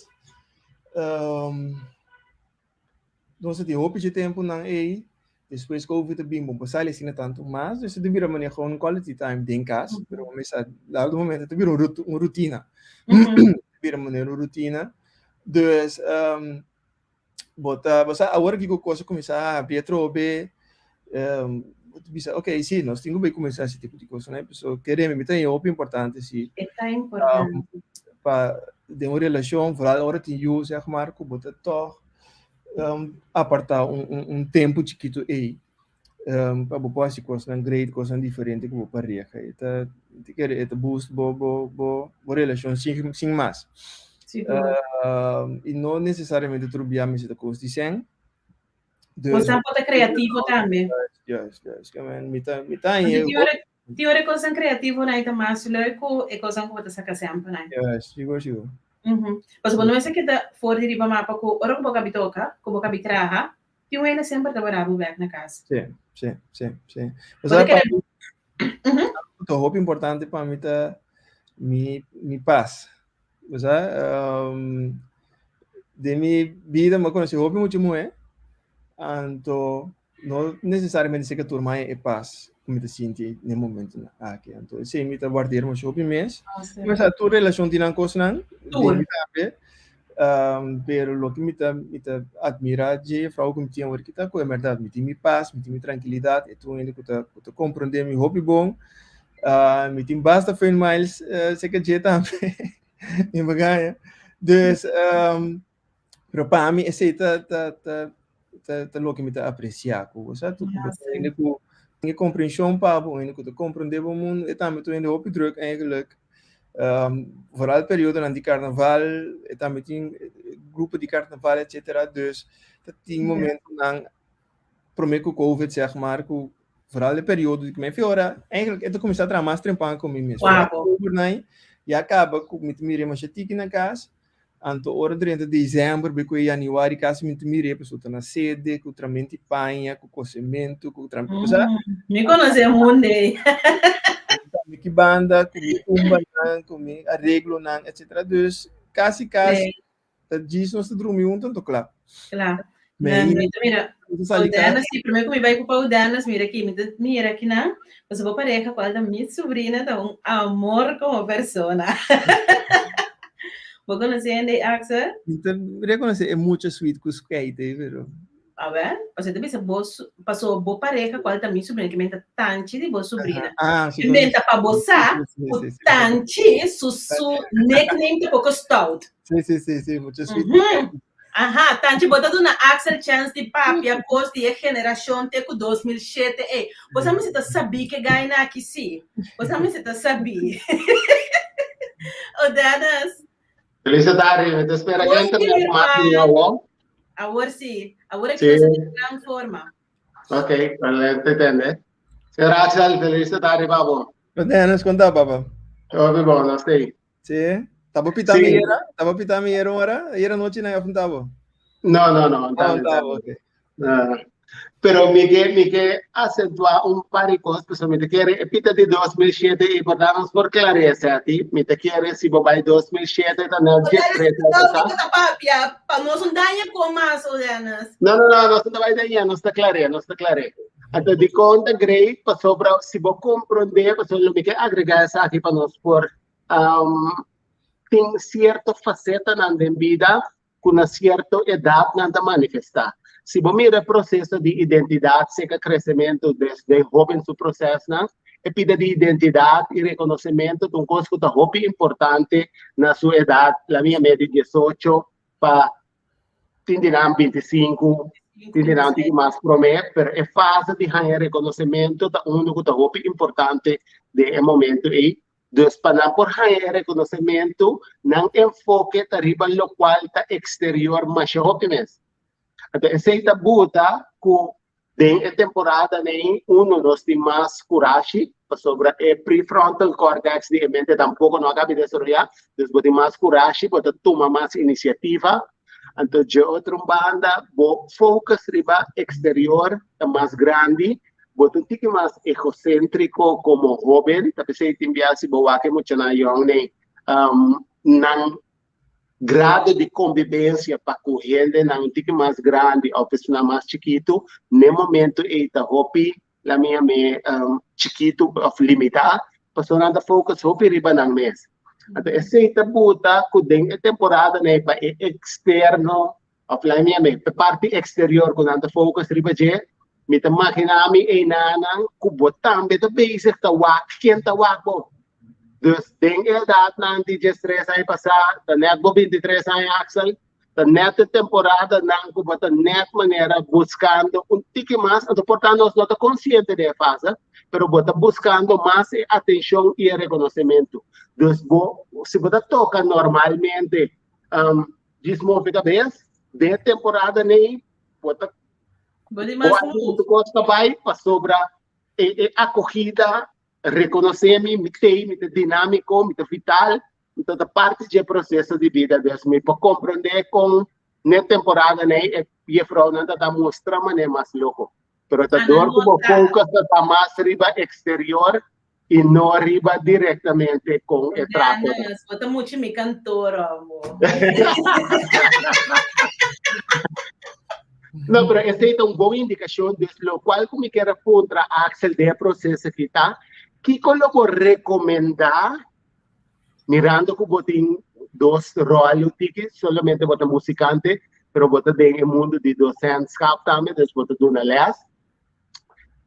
nos a tin hopi dje tempunan ei. Despues Covid a bin, bo por sali asina tantu mas, dus ta bira manera gewoon quality time den kas, pero bo mester lado momento ta bira un rutina. Ta bira manera un rutina. Dus bo ta, bo sa awor aki ku kos a kuminsá habri atrobe, bo ta bisa ok, si, nos tin ku bai kuminsá hasi tipo di kosnan, pasobra kere mi ta hopi importante si. E ta importante. Pa den un relashon, vooral ora tin yu, zeg maar, ku bo ta tòg apartá un tempu chikitu ei pa bo por hasi kosnan great, kosnan diferente ku bo pareha. E ta, mi ta kere e ta boost bo bo bo bo relashon sin sin mas. I no nesesariamente tur bia mester ta kos di sèn. Dus, Bo por ta kreativo tambe. Juist, juist. Mi ta mi ta haña. Tin ora e kosnan kreativo nan ta mas leuk ku e kosnan ku bo ta saka semper nan. Juist, sigur sigur. Pasobra bo no mester keda for di riba mapa ku ora ku bo kabi toka, ku bo kabi traha, tin un hende semper ta wara bo bek na kas. Si, si, si, si. Bo ta kere. Algu ku ta hopi importante pa mi ta mi mi pas. Bo sa, den mi bida mi a konosé hopi mucha muhé, anto No necesariamente si tur maya e pas ku mi ta sinti na e momentonan aki. Anto esei mi ta guarder masha hopi mes. Mas a tur relashon tin nan kosnan, den mi tambe. Pero loke mi ta mi ta admira dje frou ku mi tin awor kita ku en bèrdat mi tin mi pas, mi tin mi trankilidat, e tur hende ku ta ku ta komprende mi hopi bon. Mi tin basta friend miles serka dje tambe, mi bagaña. Dus Pero pa mi esei ta ta ta ta ta loke mi ta apresiá ku bo, sa? Tu ku bo ta hende ku tin e komprenshon pa bo, un hende ku ta komprendé bo mundu, e tambe ta un hende hopi drùk eigenlijk. Vooral periodonan di karnaval, e tambe tin grupo di karnaval etcetera, dus ta tin momentonan promé ku covid zeg maar ku vooral e periodo di ku mi ora eigenlijk e ta kuminsá traha mas trempan ku mi mes. Oktober ya kaba ku mi ta mira e masha tiki na kas. Anto ora drenta december be ku e januari kasi mi ta mir'é pasobra ta na sede ku tramenti paña ku kosementu ku tramenti mm, sa mi konosé hunde mi ki banda ku mi tumbanan ku mi areglonan etcetera dus kasi kasi ta djis nos ta drumi huntu anto kla. Kla. Mi ta mira Udenas, si primer ku mi bai ku pa Udenas, mira aki, mi ta mira akinan, pasobra bo pareha kual ta mi subrina ta un amor komo persona. Bo konosé hende ei, Axel? Mi ta rekonosé e mucha sweet ku skeit ei, pero. Awel, pasobra ta bisa bo, pasobra bo pareha kual ta mi subrina, ke men ta tanchi di bo subrina. Ah, si. Ke men ta pa bo sa ku tanchi su su nickname ta poko stout. Si, si, si, si, mucha sweet ku skeit. Aha, tanchi bo ta duna Axel chance di papia kos di e generashon te ku 2007 ei. Bo sa mester ta sabí ke gaina aki sí. Bo sa mester ta sabí. O Dennis. Feliz tarde, mi ta espera que internet mas mi awor. Awor sí, awor aki nos ta den gran forma. Ok, wel te tende. Señor Axel, feliz tarde pa bo. Dennis, kon ta papa? Hopi bon, nos tei. Sí. Tabo pita mi era? Tabo pita mi era ora? Era noche na of tabo? No, no, no. Ah, tabo, ok. Uh, pero mi ke, mi ke acentuar un par de cosas, pues mi te quiere, e pita di 2007 e por darnos por clareza a ti, mi te quiere si bo bai 2007 ta na 13 papia, pa nos un daña con mas, Odenas. No, no, no, nos ta bai daña, nos ta clare, nos ta clare. Anto di conta great, pasobra si bo comprende, pasobra lo mi ke agrega esaki pa nos por um, tin cierto facetanan den bida ku na cierto edad nan ta manifesta. Si bo mira e proceso di identidad seca crecemento desde hoben su procesnan, e pida di identidad y reconocimento ta un cos cu ta hopi importante na su edad, la mia medio 18 pa tin di nan 25, tin di nan tin mas promé, pero e fase di haña reconocimento ta uno ku ta hopi importante den e momento ei. Dus pa nan por haña e reconocimento, nan enfoke ta riba locual ta exterior masha hopi mes. Anto esei ta buta ku Den e temporada nei uno nos tin mas kurashi pasobra e prefrontal cortex di e mente tampoko no a kabi desaroyá, dus bo tin mas kurashi, bo ta tuma mas inisiativa. Anto dje otro banda bo focus riba eksterior ta mas grandi, bo ta un tiki mas egosentriko komo hoben, ta p'esei tin bia si bo wak e muchanan yòn nei nan. grado di convivencia pa cu hendenan un tiki mas grandi of esnan mas chikitu, n'e momento ei ta hopi la mi yam'é chikitu of limitá, pasobra nan ta focus hopi riba nan mes. Anto esei ta buta cu den e temporadanan ei pa e externo of la mi yam'é pa e parti exterior cu nan ta focus riba dje, mi ta magina mi einanan cu bo tambe ta bezig ta wak ken ta wak bo. Dus den e edatnan di diestres aña pasá, ta nèt bo bintitres aña Axel, ta nèt e temporadanan ku bo ta nèt manera buskando un tiki mas, anto por ta nos no ta konsiente di e fase, pero bo ta buskando mas e atenshon i e rekonosementu. Dus bo, si bo ta toka normalmente djis move kabes, den e temporadanan ei bo ta Bo di mas bo kos ta bai pasobra e akogida Rekonosé mi, mi t'ei, mi ta dinámiko, mi ta vital, mi ta ta parti dje proseso di bida. Dus mi por komprondé kon n'e temporadanan ei e jefrounan ta ta mustra manera mas loko. Pero ta dor ku bo focus ta ta mas riba eksterior i no riba direktamente kon e trato ta. Bo ta muchu mi kantor, amo. No, pero esei ta un bon indikashon, dus lokual ku mi kier a puntra Axel den e proseso aki ta, kiko lo bo rekomendá mirando ku bo tin dos ròl un tiki, solamente bo ta musikante, pero bo ta den e mundu di dosentschap tambe, dus bo ta duna lès.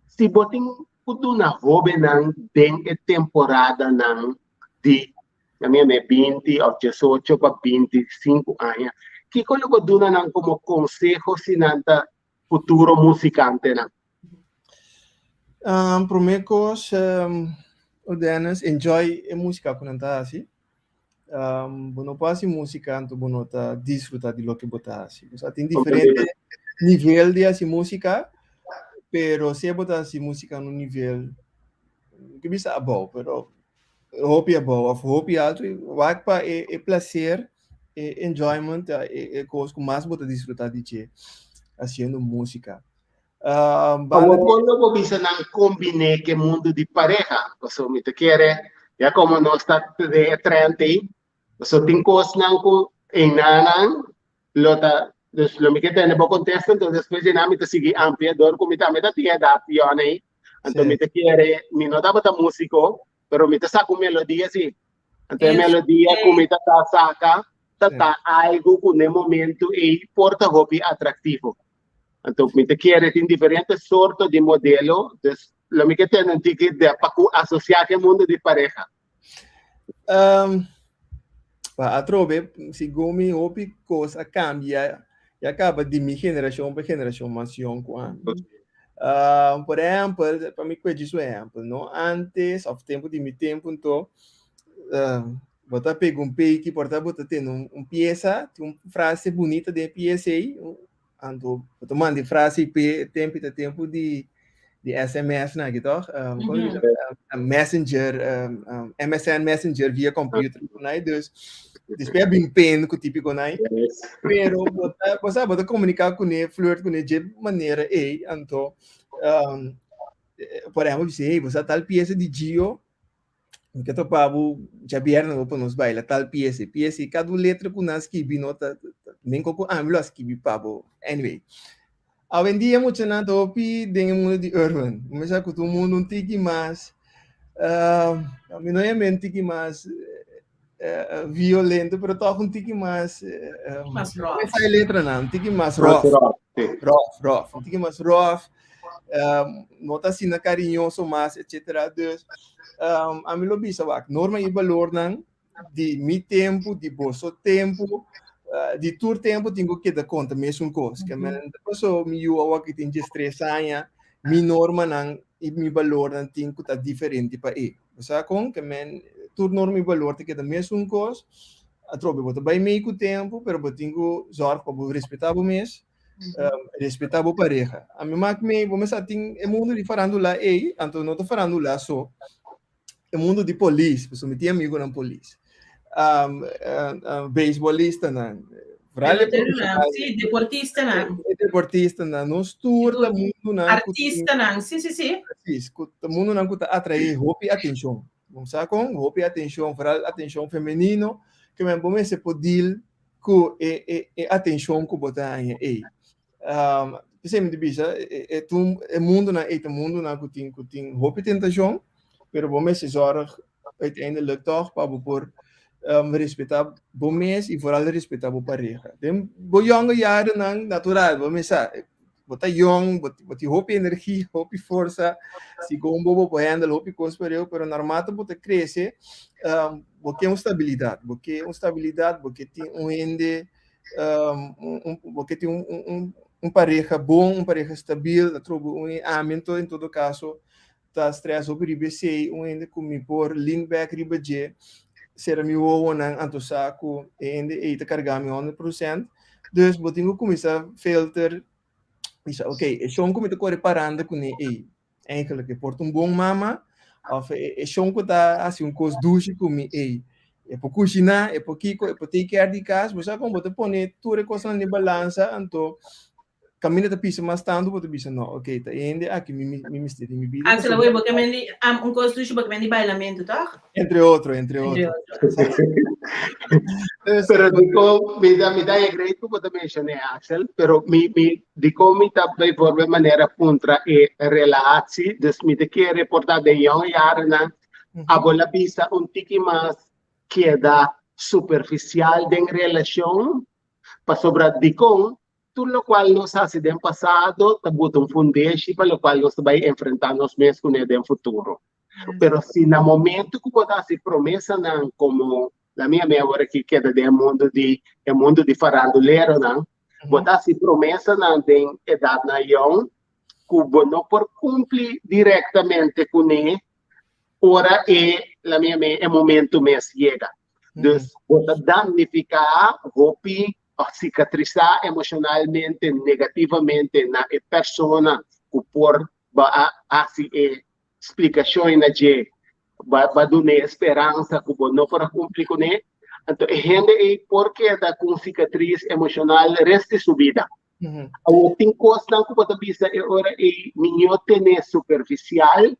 Si bo tin ku duna hóbennan den e temporadanan di Na mi ame 20 of 18 pa 25 aña. Kiko lo bo duna nan komo konseho si nan ta futuro musikantenan? Um, promé kos, um, o Dennis, enjoy e músika ku nan ta hasi. Um, bo no por hasi músika anto bo no ta disfruta di loke bo ta hasi. O sea, tin diferente nivel di hasi músika, pero si bo ta hasi músika na un nivel, ke bisa abou, pero hopi abou of hopi alto wak pa e e placer e enjoyment e e kos ku mas bo ta disfruta di dje haciendo música. Um, banda di... Awor bo bisa nan kombiné ke mundu di pareha, pasobra mi ta kere ya komo nos ta den e trend ei, pasobra tin kosnan ku einanan lo ta, dus lo mi ke tende bo kontesta, enton despues di nan mi ta sigui amplia dor ku mi tambe ta tin edat yòn ei, anto mi ta kere, mi no tabata músiko, pero mi ta saka un melodia si. Anto e melodia ku mi ta ta saka ta ta algu ku n'e momento ei por ta hopi atraktivo. Anto mi ta kere tin diferente sorto di modelo, dus lo mi ke tende un tiki de pa ku asosiá ku e mundo di pareha. Um, pa atrobe, segun mi hopi kos a kambia, ya kaba di mi generashon pa generashon mas yong ku ami. Um, por ehèmpel, pa mi kue djis un ehèmpel, no? Antes, òf tempu di mi tempu anto, um, bo ta pega un peiki, por ta bo ta tene un, un piesa, tin un frase bunita den e piesa ei, Anto bo ta manda e frase i p'e tempu ta tempu di di SMS nan aki tòg? Um, mm -hmm. um, messenger, um, um, MSN Messenger via computer kunai. Dus después bin pen ku típico nai. Pero bo ta, bo sa, bo ta komuniká kuné, flirt kuné dje manera ei. Anto, um, por ehempel, bisa, hey, bo sa tal piesa di Gio, Mi ke topa bo djabièrnè bo pa nos baila tal piesa i piesa i kada un letra ku nan skibi no ta men kon ku ami lo a skibi pa bo. Anyway, awendia muchanan ta hopi den e mundu di urban. Bo mester sa ku ta un mundu un tiki mas mi no yam'é un tiki mas violento pero tòg un tiki mas Mas rough. Esa e letranan, un tiki mas rough. Rough, rough. Un tiki mas rough. Um, no ta asina cariñoso mas, etcétera. Dus, um, a mi lo bisa wak, norma y balornan di mi tempo, di boso tempo, uh, di tur tempo tin ku keda konta mesun kos. Ke men paso mi yu awor ki tin 13 aña, mi normanan y mi balornan tin ku ta diferente pa e. Bo sa kon? Ke men tur norma y balor ta keda mesun kos. Atrobe bo ta bai mei ku tempo, pero bo tin ku zorg pa bo respetá bo mes, um, respetá bo pareha. A mi mak mei, bo mester tin e mundo di farandula ei, anto no ta farandula so, e mundo di polis, pasobra mi tin amigonan polis, um, uh, uh, beisbolistanan, vooral e Peloteronan, sí, deportistanan. E deportistanan, nos tur ta mundonan ku tin- Artistanan, sí, sí, sí. Precies, ku ta mundonan ku ta atraé hopi atenshon. Bo sa kon? Hopi atenshon, vooral atenshon femenino, ke men bo mester por deal. ku e e e atenshon ku bo ta haña ei. Um, p'esei mi ta bisa, e e tu e mundonan ei ta mundonan ku tin ku tin hopi tentashon, pero bo mester zòrg uiteindelijk tòg pa bo por um, respetá bo mes i vooral respetá bo pareha. Den bo yonge jarennan, natural, bo mes sa, bo ta yong, bo bo tin hopi energia, hopi forsa, segun bo bo por handle hopi kos pareu, pero naarmate bo ta krese, um, bo ke un stabilidat, bo ke un stabilidat, bo ke tin un hende, um, un, un, bo ke tin un, un, un, un pareha bon, un pareha stabil, atrobe un ami anto en todo kaso ta stress hopi riba esei, un hende ku mi por lean back riba dje, sera mi wowonan anto sa ku e hende ei ta karga mi 100%. Dus bo tin ku kuminsá filter, bisa ok, e shon ku mi ta kore paranda kuné ei, eigenlijk e por ta un bon mama, òf e shon ku ta hasi un kos dushi ku mi ei, e por kushiná, e por kiko, e por take care di kas, bo sa kon bo ta pone tur e kosnan den balansa, anto Kaminda ta pisa mas tantu bo ta bisa no, ok, ta e hende aki mi mi mester den mi bida. Axel, awor bo ke men di um, un kos dushi bo ke men di bailamentu, toch? Entre otro, entre otro. Entre otro. Dus, Pero dikon mi ta mi ta agree ku bo ta menshoné Axel, pero mi mi dikon mi ta bijvoorbeeld manera puntra e relatie, dus mi ta kere por ta den jong jarennan abo la bisa un tiki mas keda superficial den relashon, pasobra dikon Tur lokual nos hasi den pasado ta buta un fundeshi pa lokual nos ta bai enfrentá nos mes kuné den futuro. Pero si na momento ku bo ta hasi promesanan komo la mia mi awor aki keda den e mundu di e mundu di faranduleronan, bo ta hasi promesanan den edatnan yòn ku bo no por kumpli direktamente kuné ora e la mia mi e momento mes yega. Dus bo ta damnifiká hopi òf sikatrisá emoshonalmente negativamente na e persona ku por bo a hasi e splikashon na dje, bo a dun'é e speransa ku bo no por a kumpli kuné, anto e hende ei por keda ku un sikatris emoshonal rest di su bida. Awor tin kosnan ku bo ta bisa e ora ei mihó ten'é superfisial,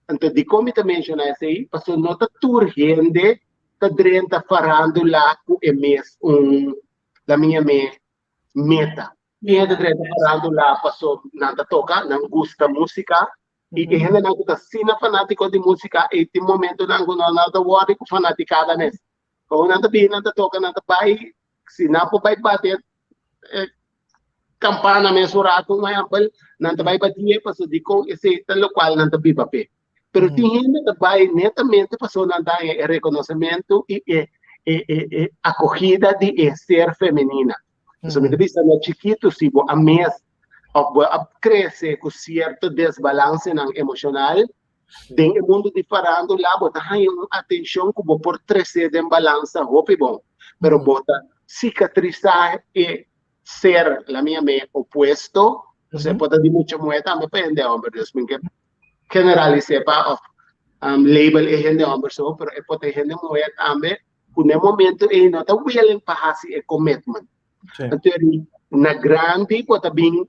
anto dikon mi ta menshoná esei? Pasobra no ta tur hende ta drenta farándula ku e mes un la mi yam'é meta. Tin hende drenta farándula paso nan ta toka, nan gusta músika i e hendenan ku ta asina fanátiko di músika ei tin momentonan ku nan no ta wòrdu ku fanatikada mes. Komo nan ta bini nan ta toka nan ta bai si nan por bai bati e kampana mes un ratu un ehèmpel nan ta bai batié paso dikon esei ta lokual nan ta biba p'e. Pero tin hende ta bai netamente pasobra nan ta haña e rekonosementu i e e e e akogida di e ser femenina. Pasobra mi ta bisa na chikitu si bo a mes òf bo a krese ku sierto desbalansenan emoshonal, den e mundu di farándula bo ta haña un atenshon ku bo por trese den balansa hopi bon, pero bo ta sikatrisá e ser, la mi yam'é, opuesto, osea por ta di mucha muhé tambe pa hende hòmber, dus mi ke generalis'é pa òf label e hende hòmber so, pero e por ta e hende muhé tambe ku na e momento ei no ta willing pa hasi e commitment. Anto na grandi bo ta bin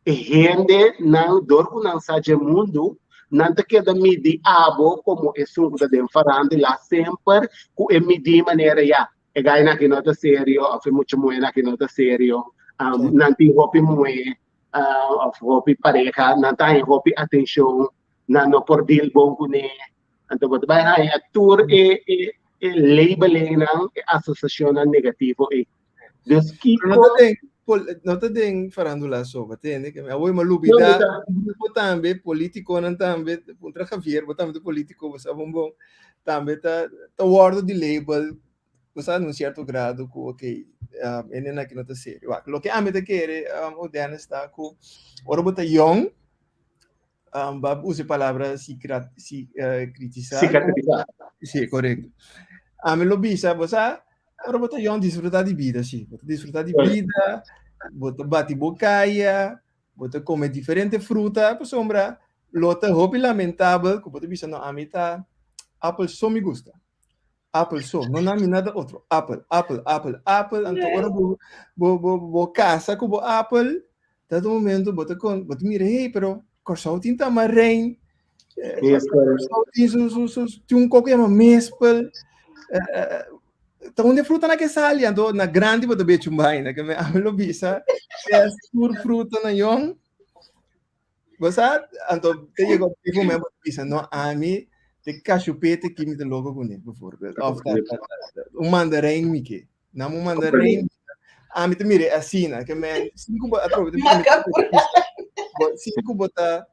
e hende nan dor ku nan sa dje mundu, nan ta keda midi abo komo esun ku ta den farándula semper ku e midi manera ya e gainan aki no ta serio òf e mucha muhénan aki no ta serio, nan tin hopi muhé òf hopi pareha, nan ta haña hopi atenshon, nan no por deal bon kuné. Anto bo ta bai haña tur e e e labelingnan, e asosiashonnan negativo ei. Dus Pero no kiko ta den pol no ta den farándula so, bo tende? Ke mi awor mi a No, mi lubidá ta grupo tambe, polítikonan tambe, puntra Javier, bo tambe ta polítiko, bo sa bon bon, tambe ta ta wòrdu di label bo sa na un sierto grado ku ok, e nena aki no ta serio. Wak, loke ami ta kere, o Dennis, ta ku ora bo ta yòn, bo a usa e palabra sikra, si, kritisá. Sikatrisá. Sí, korekto. Ami lo bisa, bo sa, ora bo ta yòn, disfrutá di bida, sí. Bo ta disfrutá di bida, bo ta bati bo kaya, bo ta kome diferente fruta, pasobra lo ta hopi lamentabel ku bo ta bisa, no, ami ta apel so mi gusta. Apel so, no nami nada otro. Apel, apel, apel, apel. Anto ora bo bo bo bo casa ku bo apel, dat momento bo ta kon bo ta mira, hey, pero Kòrsou tin tamarein. Mespel. Kòrsou tin su su su tin un koko yama mespel. Ta un de fruta na ke sali, anto na grandi bo ta bechi un vaina, ke me ami lo bisa, es tur fruta na yong. Bo sa, anto te llegó un momento bo ta bisa, no, ami te kashupete ki mi ta loko kuné, bijvoorbeeld. Of ta, ta, ta, un mandarijn mi ke. Nam un mandarijn, ami ta mira asina, ke men, sin ku bo atrobe te sin ku bo ta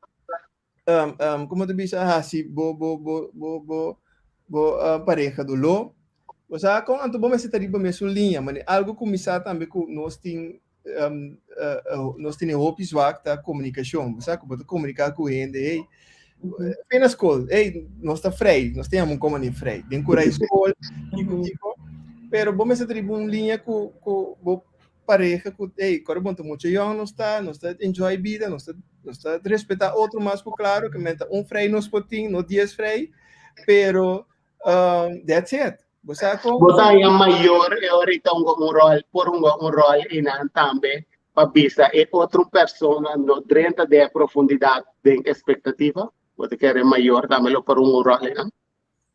como te bisa hasi bo bo bo bo bo bo uh, pareja doló. O sea, con anto bo mester ta riba mesun liña, mane algo kuminsá tambe ku nos tin um, uh, uh, nos tin hopi zwak ta komunikashon. O sea, ku bo ta komuniká ku hende, hey, fe na skol, hey, nos ta vrij, nos tin un koma ni vrij. Den kurai skol, kiko kiko. Pero bo mester ta riba un liña ku ku bo pareha ku ey kore bon ta mucha yòn nos ta, nos ta enjoy bida, nos ta nos ta respetá otro mas ku klaro ke men ta un frei nos por tin, no dies frei, pero that's it. Bo sa kon? Bo ta haña mayor e ora ta hunga un ròl, por hunga un ròl einan tambe pa bisa e otro persona no drenta den e profundidat den espektativa? Bo ta kere mayor tambe lo por hunga un ròl einan?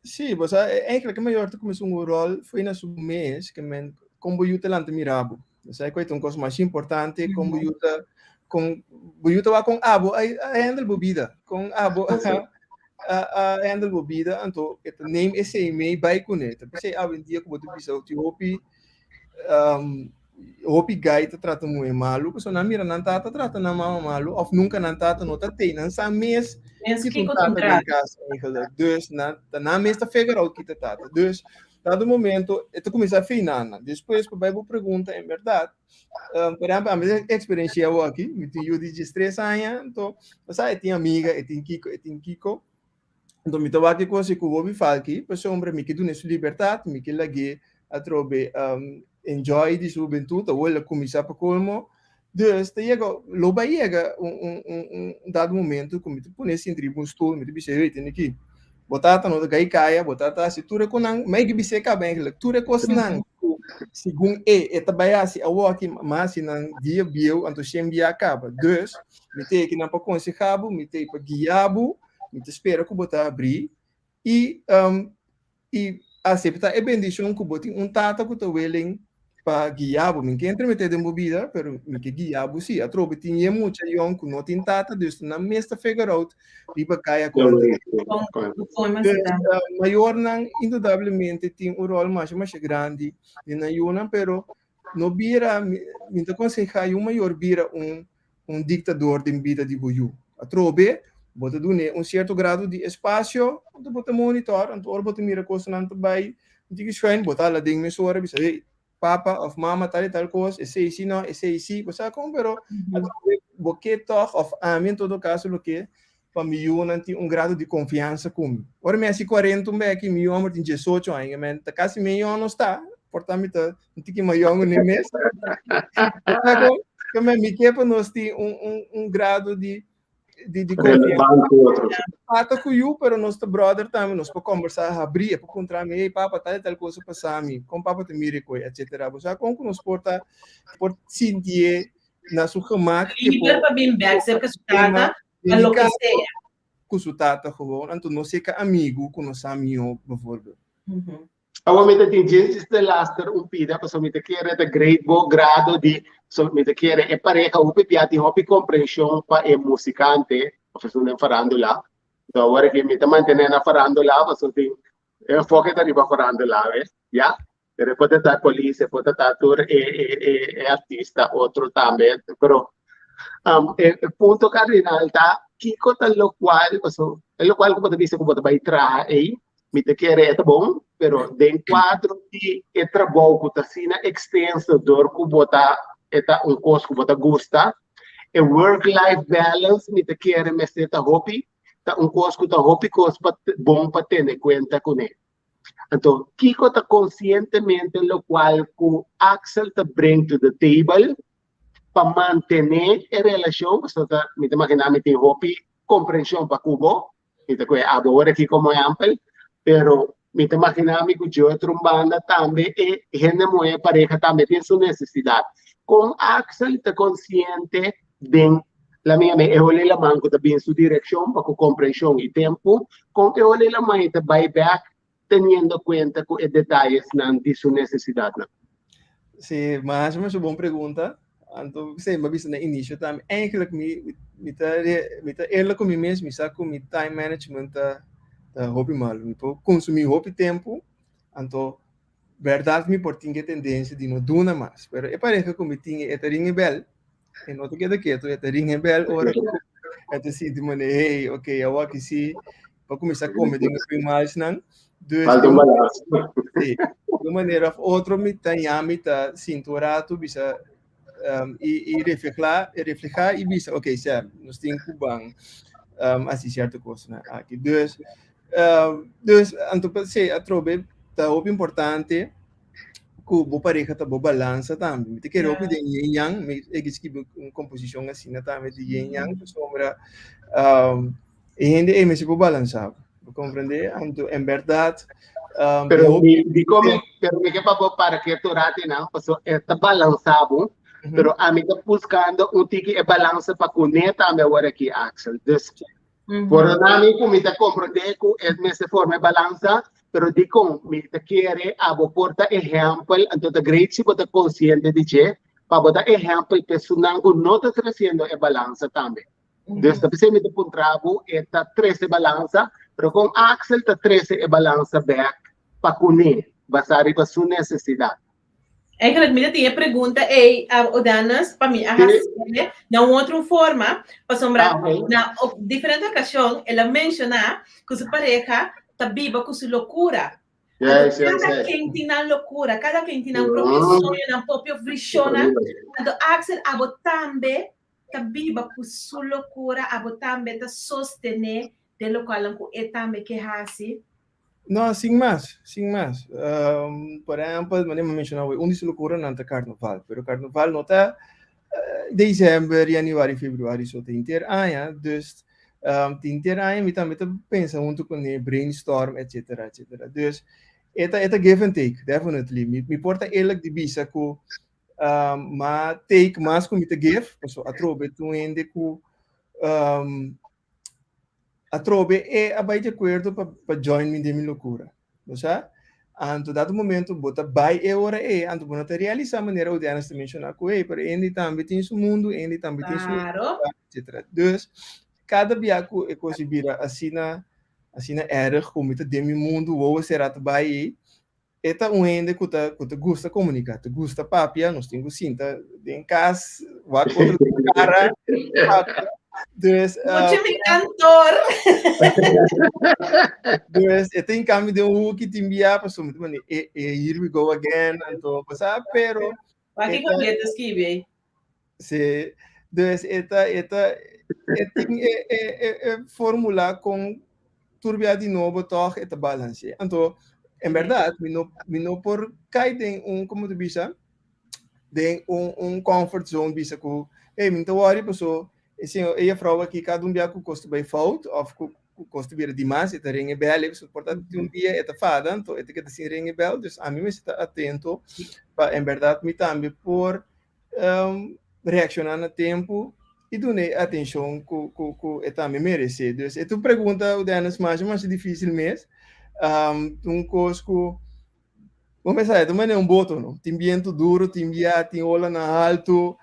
Sí, bo sa, eigenlijk e mayor ta kuminsá un ròl fo'i na su mes, ke men kon bo yu ta lanta mira bo. Bo sa ku e ta un kos mas importante, kon bo yu ta, kon bo yu ta wak kon abo a handle bo bida, kon abo a handle bo bida, anto e ta neem esei mee bai kuné. Ta p'esei awendia ku bo ta bisa tin hopi hopi guy ta trata muhé malu, pasobra nan mira nan tata trata nan mama malu òf nunka nan tata no ta tei, nan sa mes Mes ki ta un kiko ta un tata den tata. kas eigenlijk. Dus nan ta nan mes ta figure out ki ta tata. Dus dado momento e ta kuminsá feina nan. Despues pa bai bo pregunta en bèrdat, por ehèmpel ami ta eksperenshia awor aki, mi tin yu di diestres aña, anto bo sa e tin amiga, e tin kiko, e tin kiko. Anto mi ta wak e kos ku hopi falki, pasobra mi ke dun'é su libertat, mi ke lag'é atrobe enjoy di su hubentut, awor el a kuminsá pa kolmo. Dus ta yega, lo bai yega un un un un dado momento ku mi ta pone sinti riba un stul, mi ta bisa, hey, tene aki, bo tata no ta kai kaya, bo tata hasi tur e konan, mi a bis'é kaba eigenlijk, tur e kosnan ku segun e, e ta bai hasi awor aki, mi a hasi nan dia bieu, anto shen bia kaba. Dus, mi ta aki nan pa konsehá bo, mi ta ei pa guia bo, Mi ta spera ku bo ta abrí i um, i aseptá e bendishon ku bo tin un tata ku ta willing pa guia bo. Mi ke entremeté den bo bida, pero mi ke guia bo sí. Atrobe tin ye mucha yòn ku no tin tata, dus nan mes ta figure out riba kaya ku nan ta. Dus, mayornan indudablemente tin un ròl masha masha grandi den nan yunan, pero no bira, mi ta konsehá yu mayor bira un un diktador den bida di bo yu. Atrobe, bo ta dun'é un sierto grado di espasio, anto bo ta monitor, anto ora bo ta mira kosnan ta bai un tiki schuin, bo ta hala den mesora bisa, hey, papa òf mama tal i tal kos, esei si no, esei si, bo sa kon, pero atrobe bo ke tòg, òf ami en todo kaso lo ke pa mi yunan tin un grado di konfiansa ku mi. Ora mi hasi kuarenta un beki, mi yu hòmber tin diesocho aña, men ta kasi mi yòn no sta, por ta mi ta un tiki mas yòn ku ne mes. Ke men mi ke pa nos tin un un un grado di di di konfiansa. Tata ku yu, pero nos ta brother tambe, nos por kombersá habrí, e por puntra mi, hey papa, tal i tal kos a pasa mi, kon papa ta mira e koi, etcetera. Bo sa kon ku nos por ta por sintié na su gemak que Liber pa bin bek cerca su tata, pa lo que sea. Cu su tata gewoon, anto no seca amigo cu no sa mihó, bijvoorbeeld. Awor mi ta tin djis de laster un pida, pasobra mi ta kere ta great bo grado di, so mi ta kere e pareha hopi bia tin hopi comprension pa e musicante of esun den farandula. Anto awor aki mi ta mantene na farandula pasobra tin e enfoke ta riba farandula, ves, ya. Pero e por ta ta polis, e por ta ta tur e e e e artista otro tambe, pero um, e, e punto cardinal ta kiko ta locual, paso e locual ku bo ta bisa ku bo ta bai traha ei, mi ta kere e ta bon, pero den cuadro di e trabou ku ta asina extenso dor ku bo ta e ta un kos ku bo ta gusta, e work life balance mi ta kere mester ta hopi, ta un kos ku ta hopi kos pa bon pa tene kuenta kuné. Anto, kiko ta konsientemente lokual ku Axel ta bring to the table pa mantené e relashon? Pasobra ta, mi ta imaginá mi tin hopi komprenshon pa ku bo, mi ta kohe abo ora aki komo ehèmpel, pero mi ta imaginá mi ku dje otro un banda tambe e hende muhé pareha tambe tin su nesesidat. Kon Axel ta konsiente den la mi yama e hole laman ku ta bin su direkshon pa ku komprenshon i tempu, kon e hole laman ei ta bai bèk teniendo kuenta ku e detayesnan di su nesesidatnan? Sí, masha masha bon pregunta. Anto, sí, mi a bisa na inicio tambe, eigenlijk mi, mi ta, mi ta eerlijk ku mi mes, mi sa ku mi time management ta, ta hopi malu. Mi por konsumí hopi tempu, anto bèrdat mi por tin e tendensia di no duna mas. Pero e pareha ku mi tin e ta ring e bèl, e no ta keda ketu, e ta ring e bèl ora ku e ta sinti manera, hey, ok, awor aki sí, pa kuminsá kome den e primalsnan. Dus, Falta un balans. Sí, di un manera of otro mi ta ya mi ta sinti un rato bisa um, i, i reflehá, reflehá i bisa, ok, sê, nos tin ku ban um, hasi sierto kosnan aki. Dus, um, dus anto pa sí, atrobe ta hopi importante ku bo pareha ta bo balansa tambe. Mi ta kere hopi den yin yang, mi e skibi un komposishon asina tambe di yin yang, pasobra um, E hende ei mester por balansá. Bo komprendé? Anto, en bèrdat, um, Pero hopi- mi, di come, pero mi ke pa bo para ke torate nan, paso e ta balansa bo, pero ami ta buscando un tiki e balansa pa kuné tambe awor aki, Axel. Dus, por nami ku mi ta komprendé ku e mester forma e balansa, pero dikon mi ta kere abo por ta ehèmpel, anto ta great si bo ta konsiente di dje, pa bo ta ehèmpel pa esunnan ku no ta tresiendo e balansa tambe. Dus ta p'esei mi ta puntra bo, e ta trese balansa, pero kon Axel ta trese e balansa bèk pa kuné, basá riba su nesesidat? Eigenlijk mi ta tin e pregunta ei, Odanis, pa mi a hasi na un otro forma, pasobra na diferente okashon el a menshoná ku su pareha ta biba ku su lokura. Yes, yes, Kada yes. ken tin nan lokura, kada ken tin nan propio soño, nan propio vishonnan. Anto Axel, abo tambe ta biba ku su lokura, abo tambe ta sostené den lokualnan ku e tambe ke hasi? No, sin mas, sin mas. Por ehèmpel, manera mi a menshoná awe, un di su lokuranan ta karnaval, pero karnaval no ta desèmber, yanüari, febrüari so, ta henter aña. Dus, tin henter aña mi tambe ta pensa huntu kuné, brainstorm, etcetera, etcetera. Dus, e ta e ta give and take, definitely. Mi mi por ta eerlijk di bisa ku Um, ma take mas ku mi ta give, paso atrobe ta un hende ku um, atrobe e a bai di akuerdo pa, pa join mi den mi lokura. Bo sa? Anto dado momento bo ta bai e ora ei, anto bo no ta realisa manera Udianas ta menshoná ku ei, pero hende tambe tin su mundu, hende tambe tin su Claro. etcétera. Dus, kada bia ku e kos bira asina, asina erg ku mi ta den mi mundu, wowo será ta bai ei, E ta un hende ku ta ku ta gusta komuniká, ta gusta papia, nos tin ku sinta den kas, wak otro den kara, papia. Dus, Mucho mi kantor. Dus e ta in kambio den un hoeki tin bia pasobra mi ta manda e e here we go again, anto bo sa, pero Wak e kiko ta Piet ta skibi ei. Sí, dus e ta e ta e tin e e e e formula kon tur bia di nobo tòg e ta balanseá. Anto, en bèrdat mi no mi no por kai den un komo ta bisa den un un comfort zone bisa ku hey mi no ta wòri paso e señor e jefrou aki kada un bia ku kos ta bai fout òf ku ku kos ta bira dimas e ta ring e bèl e por ta tin un dia e ta fada anto e ta keda sin ring e bèl dus ami mester ta atento pa en bèrdat mi tambe por reakshoná na tempu i duna e atenshon ku ku ku e tambe meresé. Dus e ta un pregunta, Dennis, masha masha difísil mes. Un kos ku bo mester sa, e ta manera un boto, no? Tin bientu duru, tin bia, tin olanan haltu,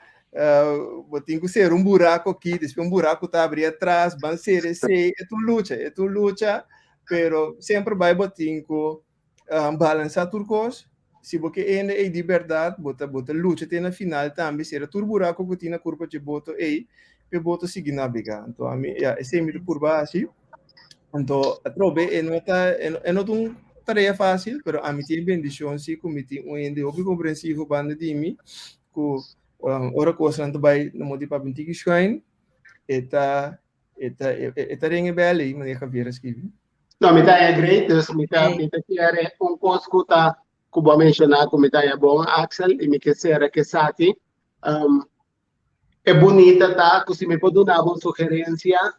bo tin ku sera un buraku aki, despues un buraku ta abri atras, ban sera esei. E ta un lucha, e ta un lucha, pero semper bai bo tin ku Balansá tur kos, si bo ke hende ei di bèrdat, bo ta bo ta lucha te na final tambe, sera tur buraku ku tin na kurpa dje boto ei, p'e boto sigui nabegá. Anto ami, ya, esei mi ta purba hasi. Anto atrobe e no ta e no ta un tarea fásil, pero ami tin e bendishon si ku mi tin un hende hopi komprensivo banda di mi, ku ora kosnan ta bai na moda di papia un tiki schuin, e ta e ta e ta ring e bèl ei, manera Javier a skibi. No, mi ta haña great, dus mi ta mi ta kere un kos ku ta ku bo a menshoná ku mi ta haña bon, Axel, i mi ke sera ku esaki. Um, e bunita ta ku si mi por duna bo un sugerensia,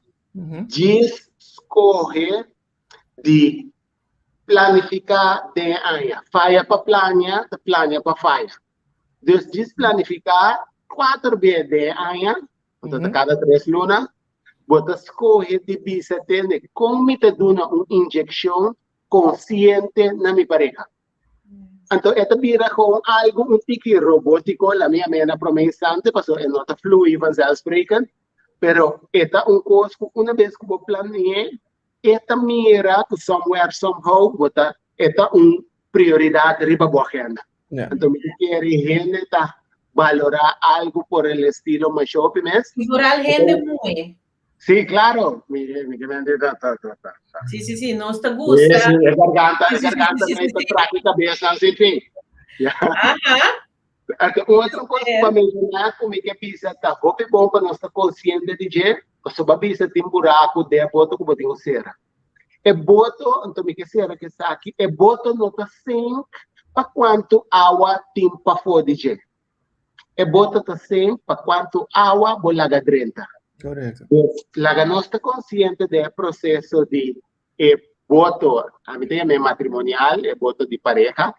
djis skohe di planifiká den e aña. Faya pa plania ta plania pa faya. Dus djis planifiká kuater bes den e aña, anto ta kada tres luna, bo ta skohe di bisa tende kon mi ta duna un inyekshon. konsiente na mi pareha. Anto e ta bira gewoon algu un tiki robótiko, la mi yam'é na promé instante, pasobra e no ta flui vanzelfsprekend, pero e ta un kos ku una bes ku bo plane'é, e ta mira ku somewhere, somehow, bo ta, e ta un prioridat riba bo agenda. Anto mi ta kere hende ta balorá algu por el estilo masha hopi mes. I vooral hende muhé. Sí, claro. Mi, mi que mente ta, ta, ta, ta. Sí, sí, sí, nos te gusta. Sí, sí, e garganta, e Sí, sí, garganta sí, sí, me sí. traje cabeza, sin fin. Ja. Ajá. Anto, otro cosa pa mencionar ku mi ke bisa ta hopi bon pa nos ta consciente di dje, pasobra bisa tin buraku den e boto ku bo tin ku sera. E boto, anto mi ke sera ku esaki, e boto no ta sink pa kuantu awa tin pafó di dje. E boto ta sink pa kuantu awa bo laga drenta. Correcto. Dus laga nos ta konsiente den e proseso di e boto, ami ta yam'é matrimonial, e boto di pareha,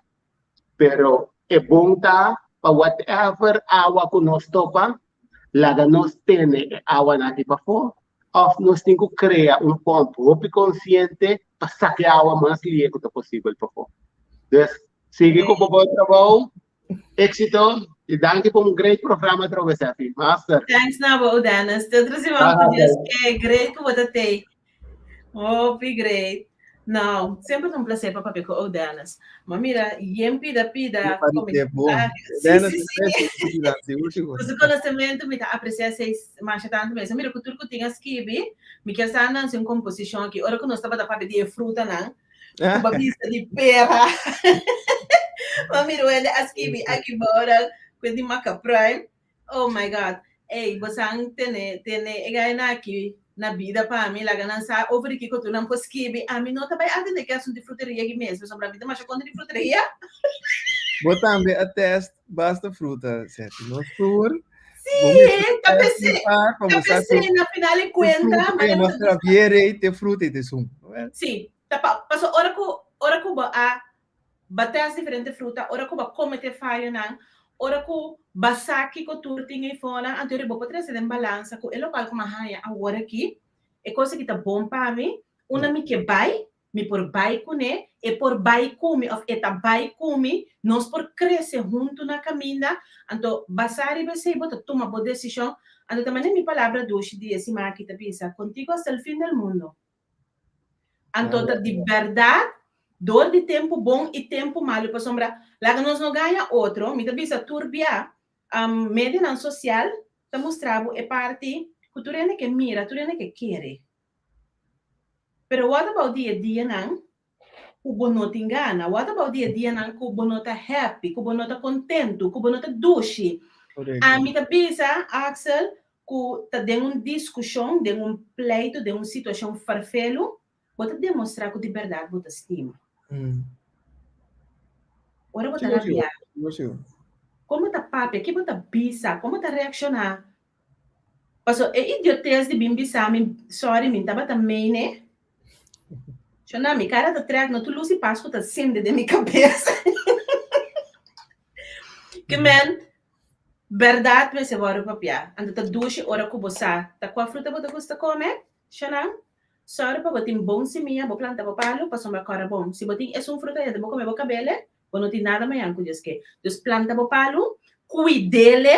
pero e bon ta pa whatever awa ku nos topa, laga nos tene e awanan aki pafó, òf nos tin ku krea un pòmp hopi konsiente pa saka e awa mas lihe ku ta posibel pafó. Dus sigui ku bo bon trabou. Éxito y danki pa un great programa atrobe Sefi. Master. Thanks na bo, Dennis. Te otro siman ku Dios ke. Great ku bo ta tei. Hopi great. Nou, semper ta un placer pa papia ku ou Dennis. Ma mira, yen pida pida comentario. Sí, sí, sí. Ku su konosementu mi ta aprecia esei masha tantu mes. Mira ku tur ku tin a skibi, mi kier sa nan si un komposishon aki. Ora ku nos tabata papia di e frutanan, Ku ba bisa di pera. Ma mira wende a skibi aki bora ku di maka prime. Oh my God. Ey, bosan tene tene e gaina aki na bida pa mi laga nan sa over di kiko tur nan por skibi. Ami no ta bai atende ke asuntu di fruteria aki mes, pasobra mi ta masha kontra di fruteria. Bo tambe a test basta fruta, Seti. Nos tur. Sí, ta pensé, ta pensé na final de cuenta. Te mostra viere te fruta y te sun. Sí, Ta pa, paso ora ku ora ku bo a ba test diferente fruta, ora ku bo a komete fayonan, ora ku ba sa kiko tur tin eifonan, anto bo por trese den balansa ku e lokual ku mi a haña awor aki, e kos aki ta bon pa mi, unda mi ke bai, mi por bai kuné, e por bai ku mi òf e ta bai ku mi, nos por krese huntu na kaminda, anto basá riba esei bo ta tuma bo desishon, anto ta manera mi palabra dushi di e siman aki ta bisa, Contigo hasta el fin del mundo. Anto ta di bèrdat, dor di tempu bon i tempu malu, pasobra laga nos no gaña otro, mi ta bisa tur bia, medianan sosial ta mustra bo e parti ku tur hende ke mira, tur hende ke kere. Pero what about di e dianan ku bo no tin gana? What about di e dianan ku bo no ta happy, ku bo no ta kontentu, ku bo no ta dushi? Ami ta bisa, Axel, ku ta den un diskushon, den un pleitu, den un situashon ferfelu, bo ta demostrá ku di bèrdat bo ta stima. Ora bo ta rabiá, kon bo ta papia, ke bo ta bisa, kon bo ta reakshoná? Pasobra e idiotes di bin bisa mi, sòri, mi tabata mene. Shona, mi kara ta trèk, no tur lus di Pasku ta sende den mi kabes. Ke men, Bèrdat mester wòrdu papiá. Anto ta dushi ora ku bo sa ta kua fruta bo ta gusta kome. Shanan, sòru pa bo tin bon simia, bo planta bo palu pasobra kòrda bon. Si bo tin esun fruta yanta bo kome bo kabele, bo no tin nada mañan ku Dios ke. Dus planta bo palu, kuid'ele,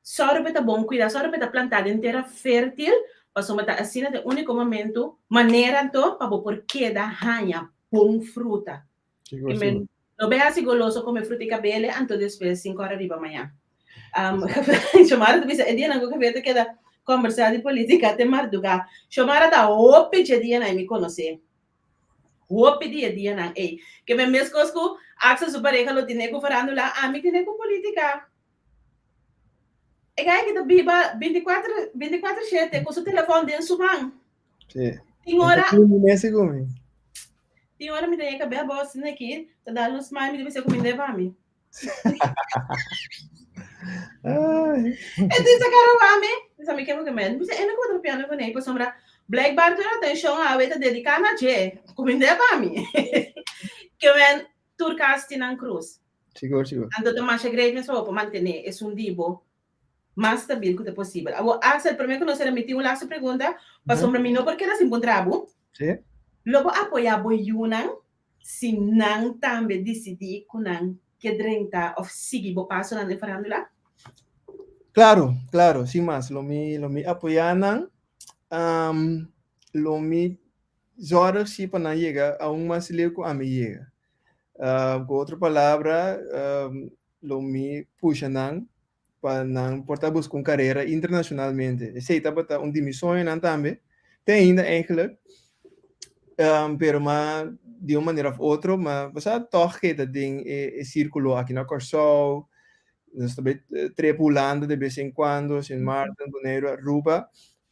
sòru pa e ta bon kuidá, sòru pa e ta plantá den tera fértil, pasobra ta asina ta e úniko momentu, manera anto pa bo por keda haña bon fruta. Sigur, I men, sigur. no bay hasi goloso come fruta y cabele, anto despues cinco ora riba mañan. Um, Xomara ta bisa, e dianan cu Javier ta keda conversa di politica te marduga. Xomara ta hopi dje dianan mi conoce. Hopi di e dianan ey. Ke men mescos cu Axel su pareha lo tine cu farandula, ami tine cu politica. E guy ki ta biba 24, 24 siete cu su telefon den su man. Sí. Tin ora, Messi ku mi. tin ora mi ta yega be bos aki, ta dal un smile, mi ta bisa ku mi pa mi. Ai. E tin sa cara pa mi, bisa mi ke men. Bisa ene ku ta piano ku nei pasobra blijkbaar tur atenshon awe ta dediká na dje, ku mi pa mi. Ke men tur kas tin nan krus. Sigur, sigur. Anto ta masha great mes pa bo por mantené esun di bo mas stabil ku ta posibel. Awor, Axel, promé ku nos a remitir un laatste pregunta, pasobra mi no por keda sin puntra bo. Sí. Lo bo apoyá bo yunan si nan tambe disidí ku nan ke drenta òf sigui bo pasonan den farándula? Claro, claro, sin mas. Lo mi, lo mi apoyá nan. Um, lo mi zorg si pa nan yega aún mas leu ku ami yega. Uh, ku otro palabra, um, lo mi pusha nan pa nan por ta busca un carera internacionalmente. Esey tabata un di mi soñonan tambe, te ainda eigenlijk. Um, pero ma di un manera of otro, ma bo sa toch keda den e, e círculo aki na Kòrsou. Nos ta bay trep Hulanda de bes en cuando, Sint Maarten, Boneiru, Aruba.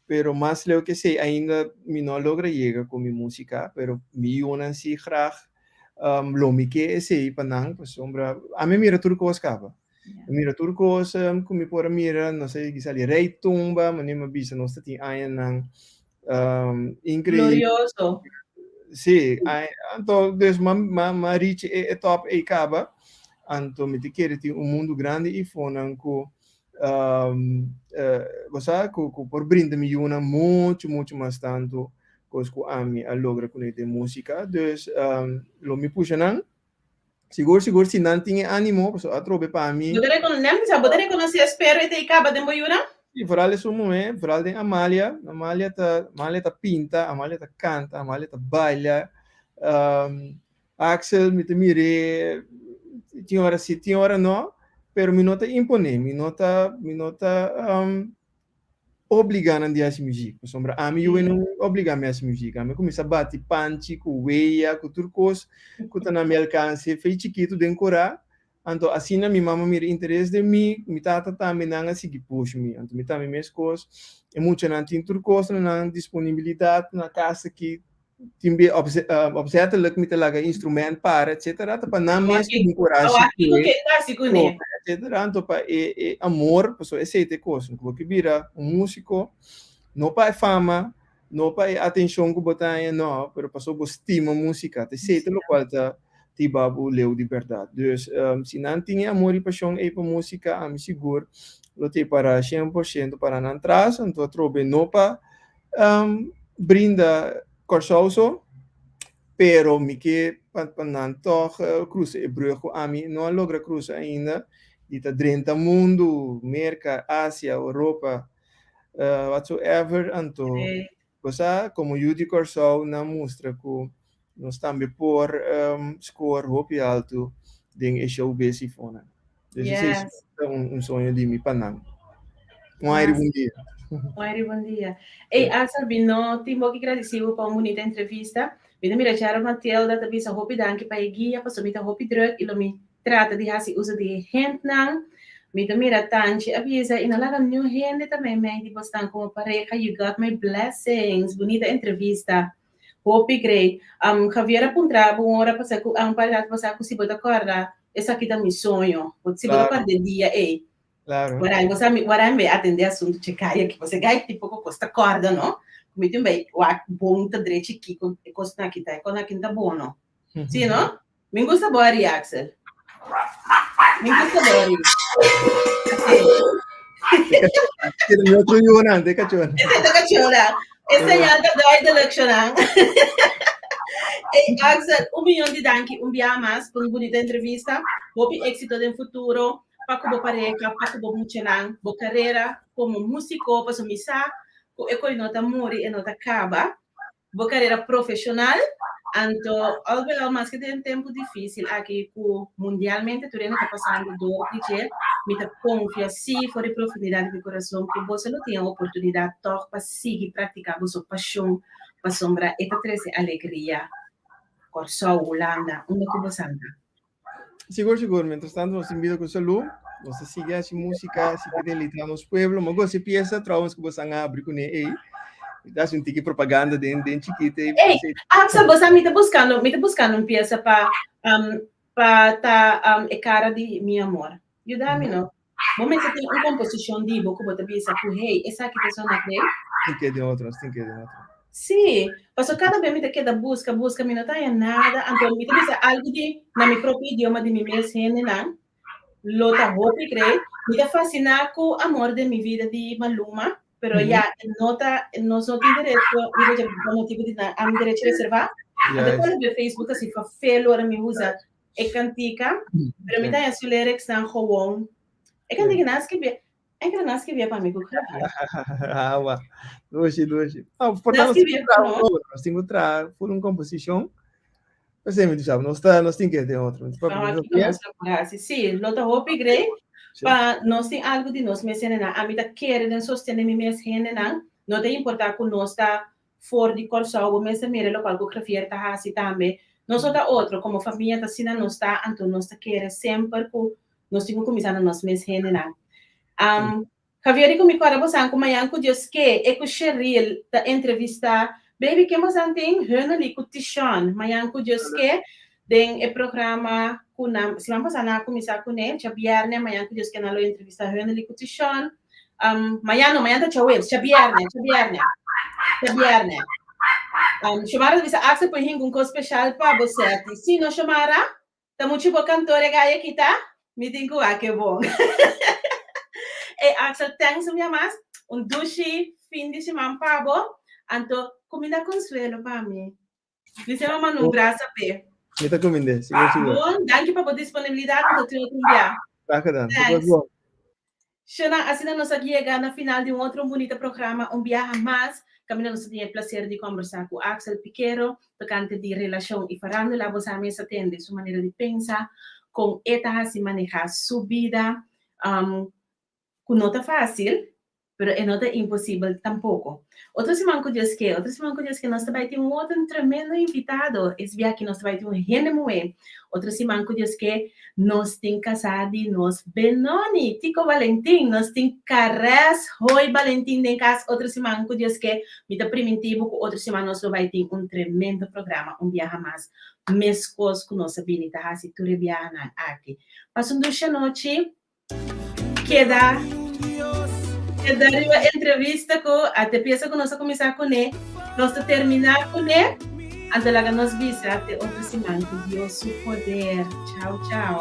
Pero mas leu ke esey ainda mi no a logra yega ku mi músika, pero mi yunan sí graag um, lo mi ke esey pa nan, pasobra ami a mira tur kos kaba. A mira tur kos um, ku mi por a mira, nos a yega sali rei tumba, manera mi a bisa nos ta tin añanan um, increíble. Glorioso. Sí, ai, anto dus ma ma ma reach e, e top ei kaba, anto mi ta kere tin un mundu grandi ifonan ku um, uh, bo sa, ku, ku por brinda mi yunan mucho, mucho mas tanto kos ku ami a logra kuné den músika. Dus um, lo mi pusha nan. Sigur, sigur, si nan tin e ánimo, pasobra atrobe pa mi. Bo ta rekon, nem bisa, bo ta rekonosé espero e ta i kaba den bo yunan? Sí, vooral esun muhé, vooral den Amalia. Amalia ta, Amalia ta pinta, Amalia ta kanta, Amalia ta baila. Um, Axel, mi ta mir'é tin ora sí, tin ora no, pero mi no ta imponé, mi no ta, mi no ta um, obligá nan di hasi muziek. Pasobra ami yu no obligá mi hasi muziek. Ami kuminsá bati panchi ku weya, ku tur kos ku ta na mi alkanse fei chikitu den korá. Anto asina mi mama mira interes den mi, mi tata tambe nan a sigui push mi. Anto mi tambe meskos. E muchanan tin tur kos na nan disponibilidat na kas aki. Tin be opzettelijk mi ta laga instrument para etcetera ta pa nan mes tin kurashi kuné etcetera. Anto pa e e amor pasobra esei ta e kos ku bo ke bira un músiko no pa e fama no pa e atenshon ku bo ta haña no pero pasobra bo stima músika ta esei ta lokual ta hiba bo leu di bèrdat. Dus si nan tin e amor i pashon ei pa músika ami sigur lo ta e para shen por shento para nan tras anto atrobe no pa brinda Kòrsou so, pero mi ke pa pa nan tòg krusa e brug ku ami no a logra krusa ainda, di ta drenta mundu, Merka, Asia, Europa, whatsoever, anto bo sa komo yu di Kòrsou nan mustra ku nos tambe por score hopi altu den e showbiz i fonan. Dus esei Yes. ta un, un soño di mi pa nan. Un aire Mas. bon dia. Un aire bon dia. Ei, Axel, mi no tin boki gradisibo pa un bunita entrevista. Mi ta mira Gerald Matilda ta bisa hopi danki pa e guia, pasobra mi ta hopi druk i lo mi trata di hasi uso di e hentnan. Mi ta mira Tanchi a bisa i no laga niun hende ta meimei di bosnan komo pareha. You got my blessings. Bunita entrevista. Hopi great. Um, Javier a puntra bo un ora pasa ku un par rato pasa ku si bo ta kòrda esaki ta mi soño. Bo si bo ta Claro. kòrda e dia ei. Claro. Warai, bo sa mi, warai mi atendé asuntu che kai aki. Bo se gai tipo ku kos ta kòrda, no? Ku mi tin bai wak bon ta drechi kiko e kosnan aki ta, e kosnan aki ta bon, no? Sí, no? Mi gusta bo ari, Axel. Mi gusta bo ari. Tiene mi otro yunan, de cachorro. Ese ta cachorra. E señal ta duidelijk, Shonan. Hey, Axel, un millón di danki un bia mas pa un bunita entrevista. Hopi éxito den futuro, pa ku bo pareja, pa ku bo muchanan, bo carrera como músico, paso mi sa ku e koi no ta muri, e no ta kaba. Bo carera profesional, anto alhoewel maske den tempo dificil aki cu mundialmente tur hende ta pasando door di dje, mi ta confia si for di profundidad di mi corazon cu boso lo tin e oportunidad toch pa sigui practica boso pasion pasobra e ta trece alegria Corsou, Hulanda, unda cu bo santa. Sigur, sigur. Mientras tanto, nos invito cu salud. Nos ta sigui haci musica, sigui deleita nos pueblo. Mo goza e pieza, trouwens, cu bosan a abri cune ei. Mi ta haci un tiki propaganda den, den chikito ei. Ei, Axel, bosa mi ta buscando, mi ta buscando un pieza pa, um, pa ta um, e cara di mi amor. Yuda mi, no? Bo mester tin un composicion di bo cu bo ta bisa cu, hey, esaki ta sona great. Tin ke den otro, tin ke den otro. Sí, paso cada vez mi ta keda busca, busca, mi no ta haya nada, anto mi ta bisa algo di na mi propio idioma di mi mes hendenan, lo ta hopi great. Mi ta fasciná cu Amor den mi vida di Maluma, pero ya, no ta, nos no tin derecho, riba dje pa motibo di nan, am derecho reservá. Anto kada be Facebook ta si fafel ora mi usa e kantika, pero mi ta haña su lyricsnan gewoon. E kantika nan a skirbi, enkele nan a skirbi pa mi ku Javier. Awa, dushi, dushi. Ah, por Nan nos tin skirbi ku traha pa un nos. otro, nos tin ku traha full un komposishon. P'esei mi bisa, nos ta, nos tin ke den otro. Pa kiko nos ta por hasi. Sí, lo ta hopi great pa nos tin algu di nos mes hendenan. Ami ta kere den sostene mi mes hendenan. No ta importa ku nos ta for di Kòrsou, bo mester mira lokual ku Grevier ta hasi tambe. Nos no ta otro, komo famia ta asina nos ta, anto nos ta kere semper ku nos tin ku kuminsá na nos mes hendenan. Javier di ku mi kòrda bosan ku mañan ku Dios ke e ku Sheril ta entrevistá Baby ken bosan tin? Hunnely ku Tishon mañan ku Dios ke den e programa ku nan siman pasá nan a kuminsá kuné djabièrnè mañan ku Dios ke nan lo entrevistá Hunnely ku Tishon mañan no mañan ta djaweps djabièrnè djabièrnè djabièrnè Shomara ta bisa Axel por hinka un kos speshal pa bo sèti si no Shomara? Ta muchu bo kantor e gai aki ta? Mi tin ku wak e bon. Ey Axel, thanks un bia mas. Un dushi fin di siman pa bo. Anto kuminda Consuelo pa mi. Mi se manda un brasa p'e. Mi ta kumind'é, sigur sigur. Bon, danki pa bo disponibilidat. Mi ta tin otro un bia. Gracias dan. Thanks. Shona, asina nos a yega na final di un otro bunita programa Un Biaha Mas, kaminda nos a tin e placer di kombersá ku Axel Piquero tokante di relashon i farándula. Bo sa mes a tende su manera di pensa, kon e ta hasi manehá su bida, ku no ta fásil, pero e no ta imposibel tampoko. Otro siman ku Dios ke, otro siman ku Dios ke nos ta bai tin un otro tremendo invitado. Es bia aki nos ta bai tin un hende muhé. Otro siman ku Dios ke nos tin kasá di nos Benoni, Tico Valentin. Nos tin Caress Hoy Valentin den kas otro siman ku Dios ke. Mi ta primintí bo ku otro siman nos lo bai tin un tremendo programa un biaha mas meskos ku nos a bini ta hasi tur e biahanan aki. Pasa un dushi anochi. Keda keda riba entrevista ku a te piensa ku nos a kuminsá kuné, nos ta terminá kuné, anto laga nos bisa te otro siman ku Dios su poder. Chao chao.